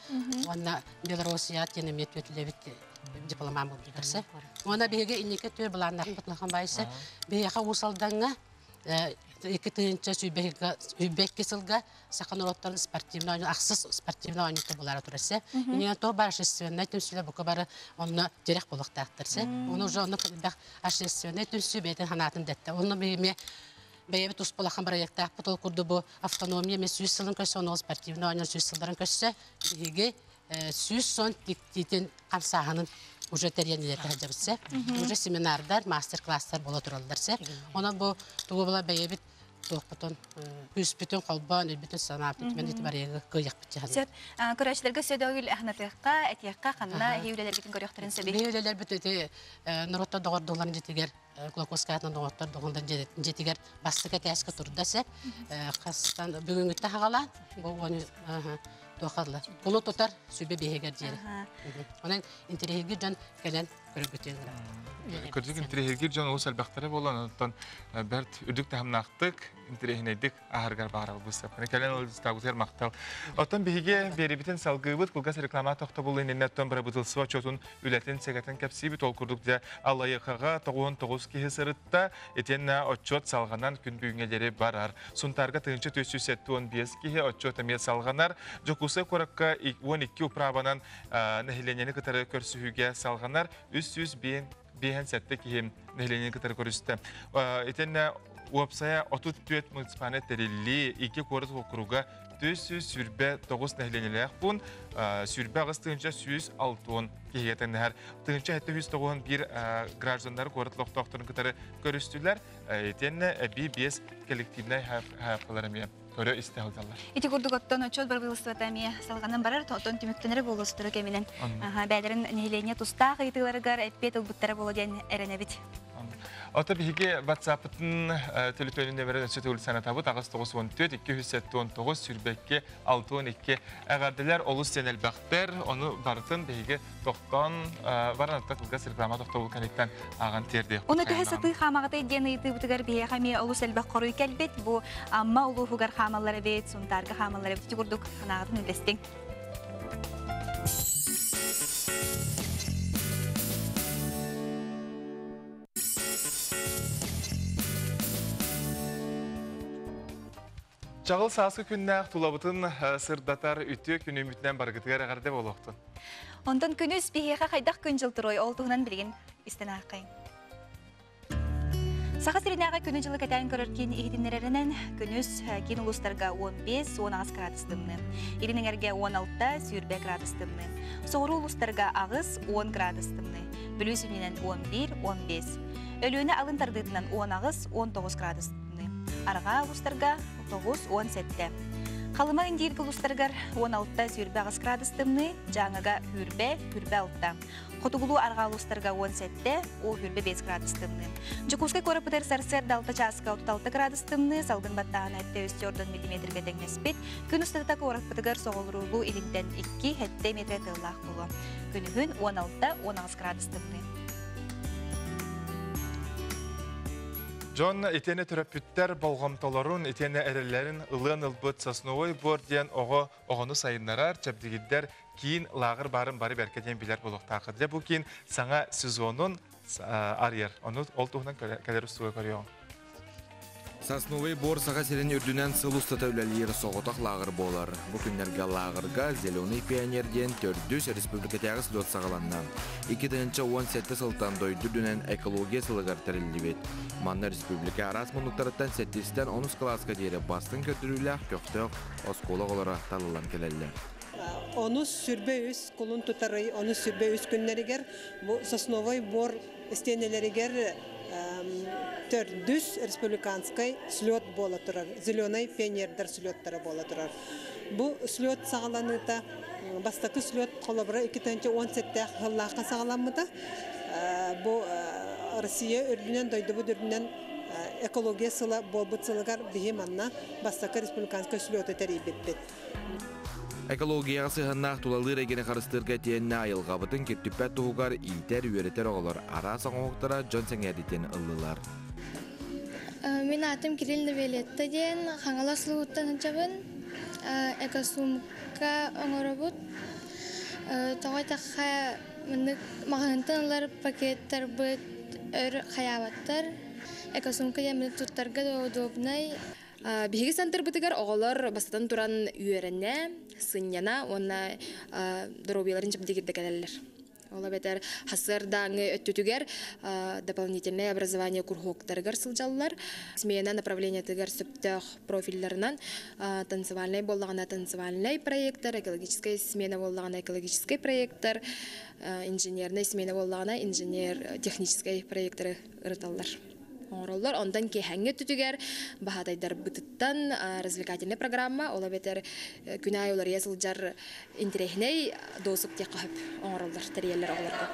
уонна Белоруссия тиэнэмиэ түөтүлэбит дипломат буолбуттарчы. Уонна биһиги инники түөр былааннарбыт улахан байсы. Биһиэхэ Уус Алдаҥҥа 2022 сылга саха норуоттарын спортивный оонньуу ахсыс спортивный оонньуута булара турар се. Иннинэн то бар общественнай түмсүүлэр бука бары онно тирэх буолуохтаахтар се. Ону уже онно элбэх общественнай түмсүү бэйэтин санаатын дэттэ. Онно биһиги бэйэбит туспа улахан проектаахпыт ол курдук бу автономия эмиэ 100 сылын көрсө, ону спортивный оонньуу 100 сылларын көрсө биһиги 100 сон тиктиитин хамсааһынын уже тэрийэн үлэтэ сылдьабыт сэ. Уже семинардар, мастер-класстар буола тураллар сэ. Онон бу тугу була бэйэбит туохпутун күүспүтүн холбоон өлбүтүн санаабытын түмэн ити барыйыгы кыайахпыт дьаһан. Сөп. Көрөөччүлэргэ сөдөгүл ахнатыахха, этиэххэ, ханна эһи үлэлэргитин көрүөхтэрин сөбүй? Биһи үлэлэрбит ити норуоттар доҕордууларын дьиэтигэр Кулаковскаятынан доҕоттор доҕундан дьиэтигэр бастакы этээскэ турда сеп. Хастан бүгүҥҥүттэн хагалаан бу туохалла кулу тутар сүбэ биһигэр диэри. Онон интэриэһиргир дьон кэлэн көрөргүтүн ыҥырабыт. Кырдьык интэриэһиргир дьон олус элбэхтэрэ буолан, онтон бэрт үрдүк таһымнаахтык, интэриэһинэйдик аһаргар баарабыт быыстапканы кэлэн ылдьыттаабытыгар махтал. Оттон биһиги биэрибитин салгыыбыт, кылгас реклама тохтобулун иннинэ оттон бырабыытылыстыба отчуотун үлэтин сэгэтэн кэпсиибит. Ол курдук дьэ Аллайыахаҕа 99 киһи сырытта, итиэннэ отчуот салҕанан күн бүгүҥҥэ диэри барар. Сунтаарга 1475 киһи отчуот эмиэ салҕанар. Дьокуускай куоракка 12 управанан нэһилиэнньэни кытары көрсүһүүгэ салҕанар. 357 киһи нэһилиэнньэни кытары көрүстэ. Итиэннэ уопсайа 34 муниципальнай тэриллии, икки куорат уокуруга 429 нэһилиэнньэлээх пуун, 28 160 киһигэ тэҥнэһэр. 1791 гражданнары куорат олохтоохторун кытары көрүстүлэр. Итиэннэ эбии 5 коллективнай хаапкалар эмиэ көрө-истэ сылдьаллар. Ити курдук оттон отчуот бырабыылыстыбата эмиэ салҕанан барар, оттон түмүктэнэрэ буолуо сотору кэминэн. Бэйэлэрин нэһилиэнньэ тустаах ыйытыыларыгар эппиэт ылбыттара буолуо диэн эрэнэбит. Ото биһиги WhatsApp-ытын төлөпүөнүн нөмерин өссө төгүл санатабыт 894 279 22 62 эҕэрдэлэр олус диэн элбэхтэр ону барытын биһиги тохтоон баран кылгас реклама тохтобул кэнниттэн ааҕан тиэрдиэх. Ону төһө сатыы хаамаҕытай диэн ыйытыыбытыгар биһиэхэ эмиэ олус элбэх хоруй кэлбит. Бу Амма улууһугар хаамаллар эбит, Сунтаарга хаамаллар эбит. Ити курдук санааҕытын үллэстиҥ. Чаҕыл сааскы күннээх тулабытын сырдатар үтүө күнүмүтүнэн барыгытыгар эҕэрдэ буолуохтун. Онтон күнүс биһиэхэ хайдах күн-дьыл туруой ол туһунан билигин истэн ааххайыҥ. Саха сиринээҕи күнү-дьылы кэтээн көрөр киин иһитиннэрэринэн, күнүс киин улуустарга 15-18 градус тымныы. Илин эҥэргэ 16, 20 градус тымныы. Соҕуруу улуустарга 8-10 градус тымныы. Бүлүү сүнньүнэн 11-15. Өлүөнэ алын тардыытынан 18-19 градус тымныы. Арҕаа улуустарга 9-17. Халыма Индииргэ улуустарыгар 16 сүүрбэ градус тымныы, Дьааҥыга сүүрбэ, 26. Хотугулуу арҕаа улуустарга 17, о 25 градус тымныы. Дьокуускай куораппытыгар сарсыарда 6 чааска 36 градус тымныы, салгын баттааһына 704 миллиметргэ тэҥнэспит. Күн устата куораппытыгар соҕолуруулуу илинтэн 2 7 метр тыаллаах буолуо. Күнүһүн 16-18 градус тымныы. Дьон итиэннэ төрөппүттэр болҕомтолорун, итиэннэ эрэллэрин ылыан ылбыт Сосновой бор диэн оҕо оҕону сайыннарар, чэбдигирдэр киин лааҕыр баарын бары бэркэ диэн билэр буолуохтааххыт. Дьэ бу киин саҥа сезонун арыйар. Ону ол туһунан кэлэр устууга көрүөҕүҥ. Сосновый бор Саха сирин үрдүнэн сыл устата үлэлиир соҕотох лааҕыр буолар. Бу күннэргэ лааҕырга «Зеленый пионер» диэн төрдүс республикатааҕы слет саҕаланна. 2017 сылтан дойду үрдүнэн экология сылыгар тэриллибит. Манна республика араас муннуктарыттан сэттистэн онус кылааска диэри бастыҥ көрдөрүүлээх көхтөөх оскуола оҕолоро талыллан кэлэллэр. Онус 23 кулун тутар ый онус 23 күннэригэр бу Сосновой бор истиэнэлэригэр төрдүс республиканскай слет буола турар. Зеленый пионердар слеттара буола турар. Бу слет саҕаланыыта бастакы слет холобура 2017 сыллаахха саҕаламмыта. Бу Россия үрдүнэн, дойдубут үрдүнэн экология сыла буолбут сылыгар биһи манна бастакы республиканскай слеты тэрийбиппит. Экологияҕа сыһыаннаах тулалыыр эйгэни харыстыырга итиэннэ айылҕабытын киртиппэт туһугар иитэр, үөрэтэр оҕолор араас оҥоһуктара дьон сэҥээриитин ыллылар. Мин аатым Кирилл Новелетта диэн, Хаҥалас улууһуттан сылдьабын. Экосумка оҥоробут. Тоҕо этэххэ, маннык маҕаһыынтан ылар пакеттарбыт өр хайаабаттар. Экосумка диэн маннык туттарга да удобнай. Биһиги центрбытыгар оҕолор бастатан туран үөрэнэ, сынньана уонна доруобуйаларын чэбдигирдэ кэлэллэр. Ол эбэтэр сарсыардааҥы өттүтүгэр дополнительное образование куруһуоктарыгар сылдьаллар. Смена направлениетыгар сөптөөх профилларынан танцевальнай буоллаҕына танцевальнай проектор, экологическай смена буоллаҕына экологическай проектор, инженернай смена буоллаҕына инженер техническай проекторы ырыталлар. Оҥороллор. Онтон киэһэҥҥи өттүтүгэр баһаатайдарбытыттан развлекательнай программа, ол эбэтэр күн аайы уларыйа сылдьар интэриэһинэй досуг диэххэ сөп оҥороллор, тэрийэллэр оҕолорго.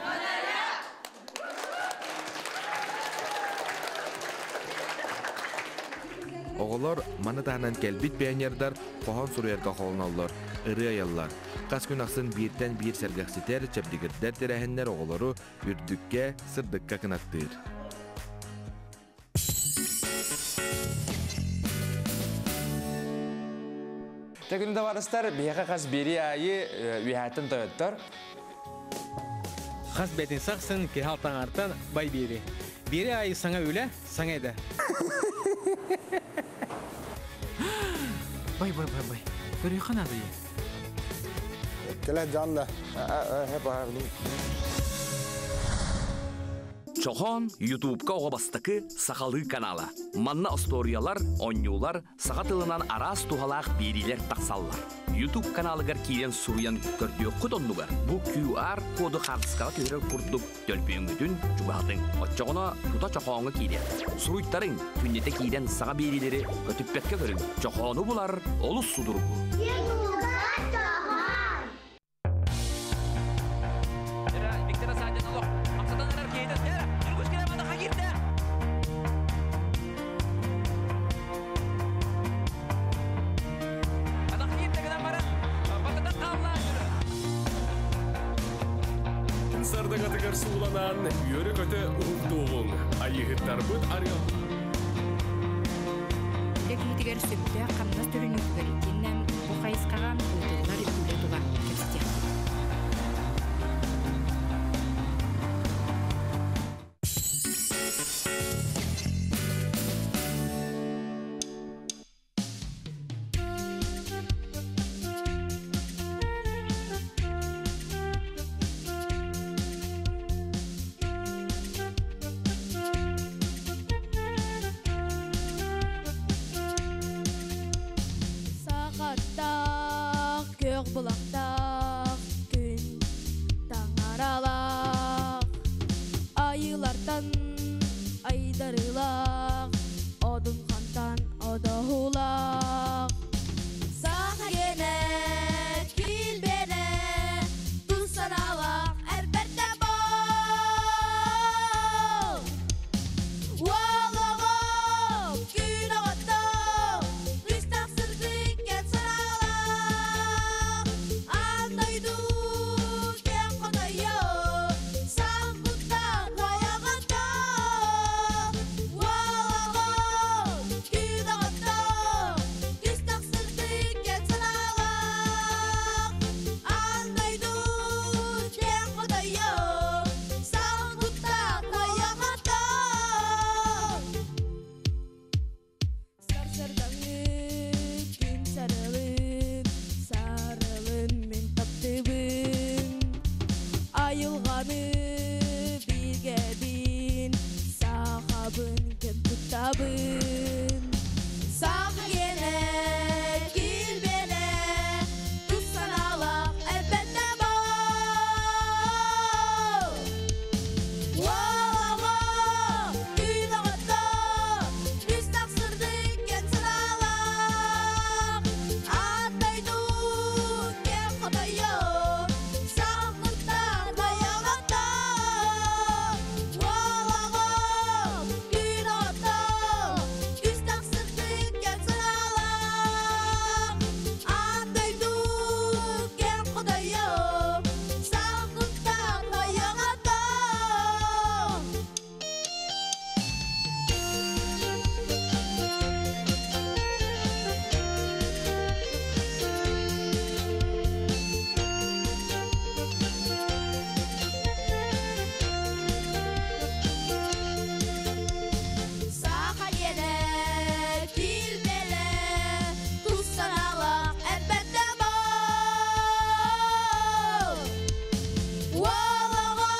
Оҕолор маны таһынан кэлбит пионердар хоһоон суруйарга холоноллор, ырыа айаллар. Хас күн ахсын бииртэн биир сэргэхситэр, чэбдигирдэр тэрээһиннэр оҕолору үрдүккэ, сырдыкка кынаттыыр. Тегүн барыстар биһиэхэ хас бири айы үһәтин тойоттор. Хас бэтин сахсын киһал таңартан бай бири. Бири айы саңа үле, саңа эде. Бай бай бай бай. Көрүйхан ады. Келе жанна. Чохон Ютубка оҕо бастакы сахалыы канала. Манна остуоруйалар, оонньуулар, саха тылынан араас туһалаах биэриилэр тахсаллар. Ютуб каналыгар киирэн суруйан көрдүөххүт оннугар бу QR коду хаартыскаҕа түһэрэр курдук төлөпүөҥҥүтүн чугаһатыҥ. Оччоҕуна тута чохооҥҥо киириэ. Суруйтарыҥ, күннэтэ киирэн саҥа биэриилэри көтүппэккэ көрүҥ. Чохоону булар олус судургу. Сардагатыгар сууланан, үөрэ-көтө уһуктуоҕуҥ. Айыыһыттарбыт арыал. Үлэ киһитигэр сөптөөх хамнас төлөнүүтүгэр итиэннэ бу хайысхаҕа ыытыллар үлэ тула кэпсэтиэхпит. Сахаттаах, күөх булактаах, күн таҥаралаах, айылартан айдарылаах, одун хантан одоһулаах. Баҕарабын. Саха гиэнэ, килбиэнэ, тус санаалаах элбэтэ буол. Уолаҕа, күн оҕото, үс тахсырдык кэм санаалаах, аат дойду кэм хотойо, саҥмыттан айаҕата. Уолаҕа, күн оҕото, үс тахсырдык кэм санаалаах, аат дойду кэм хотойо, саҥмыттан айаҕата. Саха диэнэ, килбэлэ, тус санаалаах элбэтэ буол. Уолаҕа,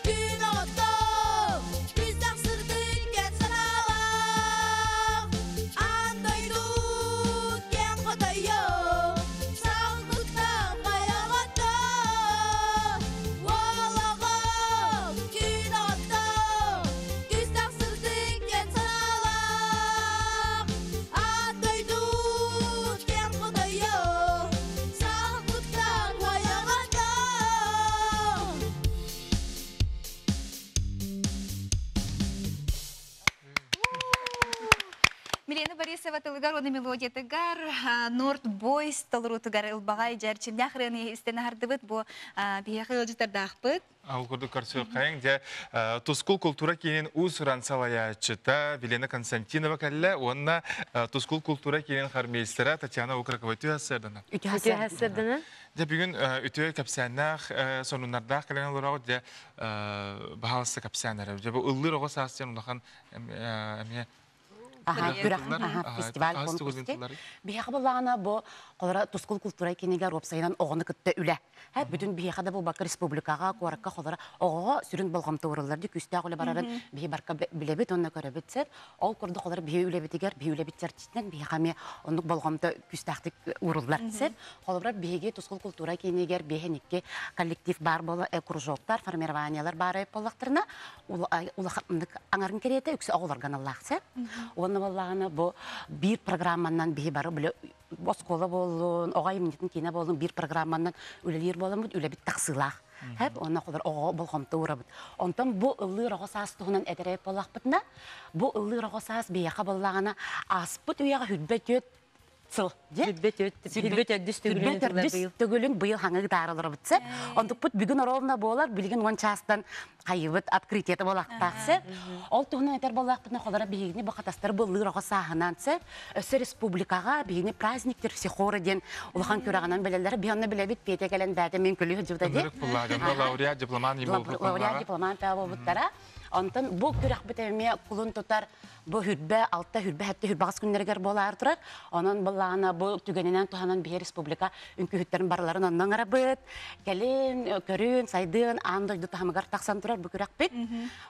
күн оҕото, күс тахсырдык кэм санаалаах, аан дойду кэм хотойо, саҥмыттан хайаҕата. Уолаҕа, күн оҕото, күс тахсырдык кэм санаалаах, аан дойду кэм хотойо, саҥмыттан хайаҕата. Милена Борисова тылыгар уонна мелодиятыгар Норд Бойс толоруутугар ылбаҕай дьэрчимнээх ырыаны истэн аһардыбыт. Бу биһиэхэ ыалдьыттардаахпыт. Ол курдук көрсүөххэйиҥ дьэ Тускул култуура киинин уус-уран салайааччыта Вилена Константинова кэллэ уонна Тускул култуура киинин хормейстера Татьяна Окрокова үтүө сарсыардана. Үтүө сарсыардана. Дьэ бүгүн үтүө кэпсээннээх сонуннардаах кэлэн олороҕут дьэ баһаалыста кэпсээн эрэ. Дьэ бу ыллыыр оҕо саас диэн улахан эмиэ Күрэх фестиваль конкурс биһиэхэ буллаҕына бу холоро тускул культура кинигэр уопсайынан оҕону кытта үлэ бүтүн биһиэхэ да буолбакка республикаҕа куоракка холоро оҕоҕо сүрүн болҕомто ууруллар ди күүстээх үлэ барарын биһи барка билэбит уонна көрөбүт сеп ол курдук холоро биһи үлэбитигэр биһи үлэбит чэрчитинэн биһиэхэ эмиэ оннук болҕомто күүстээхтик ууруллар сеп холобура биһиги тускул культура кинигэр биэһин икки коллектив баар буола кружоктар формированиялар баар буоллахтарына улаханнык аҥарын кэриэтэ үксэ оҕолорго аналлаах сөп. Уонна буоллаҕына бу биир программанан биһи бары били оскуола буоллун, оҕо айымньытын киинэ буоллун биир программанан үлэлиир буоламмыт үлэбит тахсыылаах. Хэп уонна холор оҕоҕо болҕомто уурабыт. Онтон бу ыллыыр оҕо саас туһунан этэрэ буоллахпытына, бу ыллыыр оҕо саас биһиэхэ буоллаҕына ааспыт үйэҕэ хүрбэ түөт сыл. Сүрбэ төрдүс төгүлүн төрдүс төгүлүн быйыл хаҥа гытаара олоробут Онтукпут бүгүн оровна буолар, билигин 10 чаастан хайыбыт открытиета буолахтаах сеп. Ол туһунан этэр буоллахпытына холора биһигини бу хатастар быллыыр оҕо сааһынан сеп. Өссө республикаҕа биһигини праздниктер всехора диэн улахан күрэҕинэн билэллэр. Биһи онно билэбит Петя кэлэн бээтэ мен күлүү сылдьыбыта дии. Лауреат дипломант Лауреат дипломант буолбуттара. Онтон бу күрэхпит эмиэ кулун тутар бу хүрбэ алта хүрбэ сэттэ хүрбэҕис күннэригэр буолаары турар. Онон былаана бу түгэнинэн туһанан биһи республика үҥкүүһүттэрин барыларын онно ыҥырабыт. Кэлин, көрүн, сайдыан аан дойду таһымыгар тахсан турар бу күрэхпит.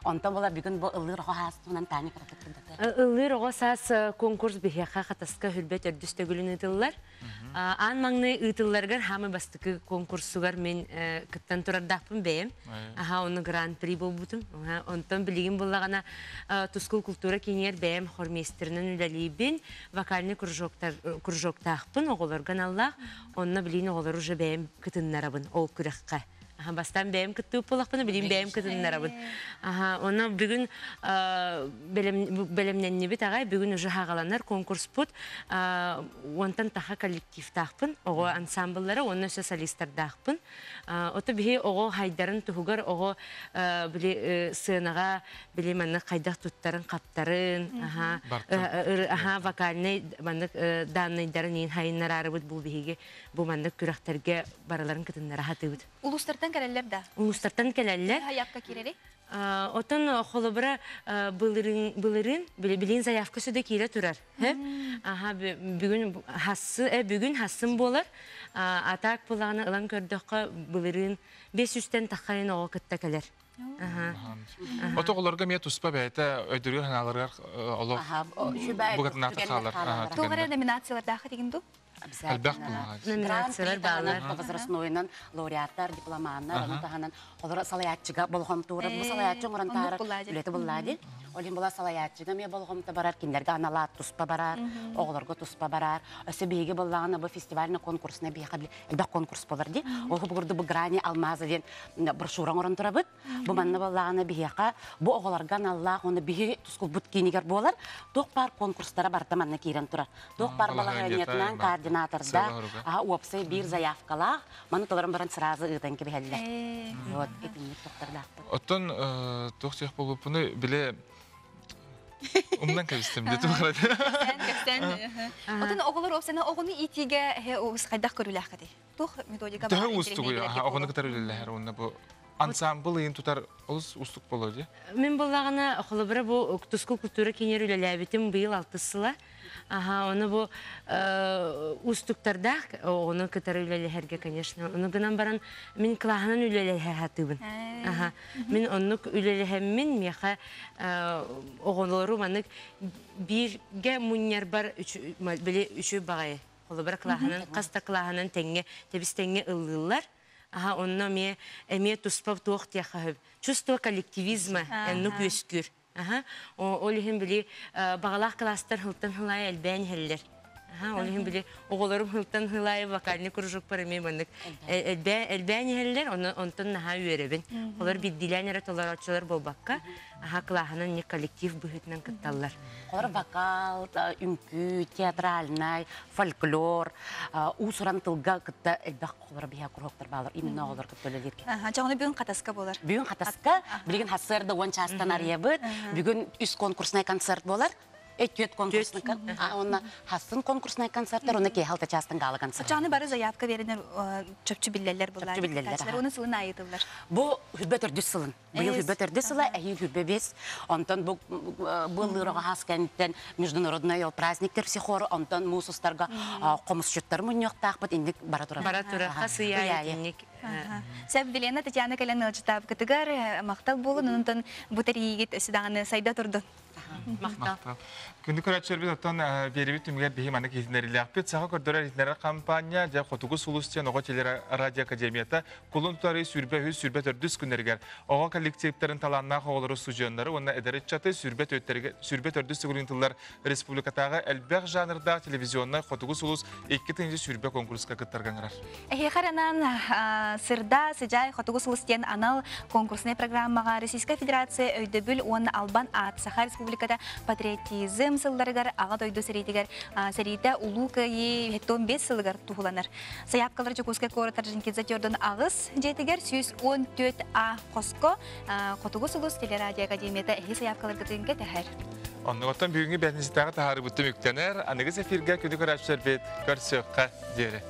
Онтон була бүгүн бу ыллыыр оҕо саас туһунан Таня кыратык кырдатар. Ыллыыр оҕо саас конкурс биһиэхэ Хатаска хүрбэ төрдүс төгүлүн ыытыллар. Аан маҥнай ыытылларыгар хаамы бастакы конкурсугар мин кыттан турардаахпын бэйэм. Аха, ону гран-при буолбутум. Онтон билигин буллаҕына Тускул культура киинигэр бэйэм хормейстеринэн үлэлиибин, вокальный кружоктаахпын, оҕолорго аналлаах. Онно билигин оҕолору уже бэйэм кытыннарабын ол күрэххэ. Аха, бастаан бэйэм кыттыбыт буоллахпына, билигин бэйэм кытыннарабын. Аха, онно бүгүн бэлэмнэннибит аҕай, бүгүн уже хаҕаланар конкурспут. Уонтан таха коллективтаахпын, оҕо ансамбллара уонна өссө солистардаахпын. Ото биһи оҕо хайдарын туһугар оҕо били сыанаҕа били маннык хайдах туттарын хаптарын аха аха вокальный маннык данныйдарын иин хайыннараарыбыт бу биһиги бу маннык күрэхтэргэ барыларын кытыннара хатыбыт. Улуустартан кэлэллэр да? Улуустартан кэлэллэр. Хаякка киирери? Отон холобура былырын былырын билин заявка сүдэ киирэ турар. Аха бүгүн хассы бүгүн хассым буолар. Атаак булаҕына ылан көрдөххө былырыын 500-тэн таххайын оҕо кытта кэлэр. Ото оҕолорго эмиэ туспа бэйэтэ өйдөрүгэр санааларыгар олох бугатынаата хаалар. Туох эрэ номинациялардаах этигин дуу? Элбэх булаҕа. Номинациялар баалар. Возрастнойунан лауреаттар, дипломаннар, ону таһынан олоро салайааччыга болҕомтуура бу салайааччы оҥорон таарар үлэтэ буллаа дии. Ол иһин була салайааччыга эмиэ болҕомто барар, кинилэргэ аналаат туспа барар, оҕолорго туспа барар. Өссө биһиги буоллаҕына бу фестивальный конкурсна биһиэхэ элбэх конкурс болар дии. Ол курдук бу Грани алмаза диэн брошюра оҥорон турабыт. Бу манна буоллаҕына биһиэхэ бу оҕолорго аналлаах уонна биһи тускулбут киинигэр буолар. Туох баар конкурстара барыта манна киирэн турар. Туох баар балаһыанньатынан координатордаах, аха уопсай биир заявкалаах, маны толорон баран сразу ыытан кэбиһэллэр. Вот итинник тохтордаахпыт. Оттон туох диэх буолбуппуну биле умнан кэбистим дии туох Кэпсээн, кэпсээн. Отон оҕолор уопсайынан оҕону иитиигэ хайдах көрүүлээххитий? Туох методика Төһө уустугуй оҕону кытары үлэлэһэр уонна бу ансамбл ыйын тутар олус уустук буолуо дии. Мин буллаҕына холобура бу Тускул культура киинигэр үлэлээбитим быйыл алтыс сыла. Аха, ону бу уустуктардаах оҕону кытары үлэлэһэргэ, конечно. Ону гынан баран мин кылааһынан үлэлэһэ сатыыбын. Аха, мин оннук үлэлэһэммин миэхэ оҕолору маннык бииргэ мунньарбар били үчүгэй баҕайы. Холобура кылааһынан хас да кылааһынан тэҥҥэ тэбис тэҥҥэ ыллыыллар. Аха, онно эмиэ эмиэ туспа туох диэххэ сөп. Чувство коллективизма оннук үөскүүр. Аха, ол иһин били баҕалаах класстар сылтан сыл аайы элбээн иһэллэр. Аха, ол иһин били оҕолорум сылтан сыл аайы вокальный кружокпар эмиэ маннык элбээн иһэллэр, онтон наһаа үөрэбин. Олор биирдиилээн эрэ толорооччулар буолбакка, аха кылааһынан не коллектив быһыытынан кытталлар. Олор вокал, үҥкүү, театральнай, фольклор, уус-уран тылга кытта элбэх оҕолор биһиэхэ куруһуоктар бааллар. Именно оҕолор кытта үлэлииргэ. Дьоҕуну бүгүн Хатаска буолар. Бүгүн Хатаска, билигин сарсыарда 10 чаастан арыйабыт. Бүгүн үс конкурснай концерт буолар. Өттүөт конкурснай уонна хассын конкурснай концерттар, уонна киэһэ алта чаастан гала концерт. Оччоҕуна бары заявка беренер чопчу биллэллэр буолар. Чопчу биллэллэр. Уну сылын айытыллар. Бу хүрбэ төрдүс сылын. Быйыл хүрбэ төрдүс сыла, эһиил хүрбэ бес. Онтон бу быллыыр хаас кэнниттэн международный праздниктер психору, онтон муус устарга хомусчуттар мунньуохтаахпыт инник бара турар. Бара турар хас ый инник. Сөп Елена Татьяна кэлэн ыалдьытаабыкытыгар махтал буолун, онтон бу тэрийигит өссө даҕаны сайда турдун. Махтал. Күндү көрөөччүлэрбит оттон биэрибит түмүгэр биһи маннык иһитиннэрилээхпит. Саха көрдөрөр иһитиннэрэр хампаанньа дьэ Хотугу сулус диэн оҕо телерадиоакадемията кулун тутары 23 24 күннэригэр оҕо коллективтарын талааннаах оҕолору студеннары уонна эдэр ыччаты 24 төгүрүн тыллар республикатааҕы элбэх жанрдаах телевизионнай Хотугу сулус 2 сүүрбэ конкурска кыттарга ыҥырар. Эһиэхэ анаан Сырда, Сыдьаай Хотугу сулус диэн анал конкурсный программаҕа Российская Федерация өйдөбүл уонна албан аат Саха Республиката патриотизм сылларыгар Аҕа дойду сэриитигэр сэриитэ Улуу Кыайыы 75 сылыгар туһуланар. Сайаапкалар Дьокуускай куорат Орджоникидзе Тёрдон аҕыс дьиэтигэр 114 А хоско Хотугу сулус телерадио академията эһи сайаапкаларгытын кэтэһэр. Оннугуттан бүгүҥҥү бээтинсэтээҕи таһаарыбыт түмүктэнэр. Аныгыс эфиргэ күнү көрөөччүлэрбит көрсүөххэ диэри.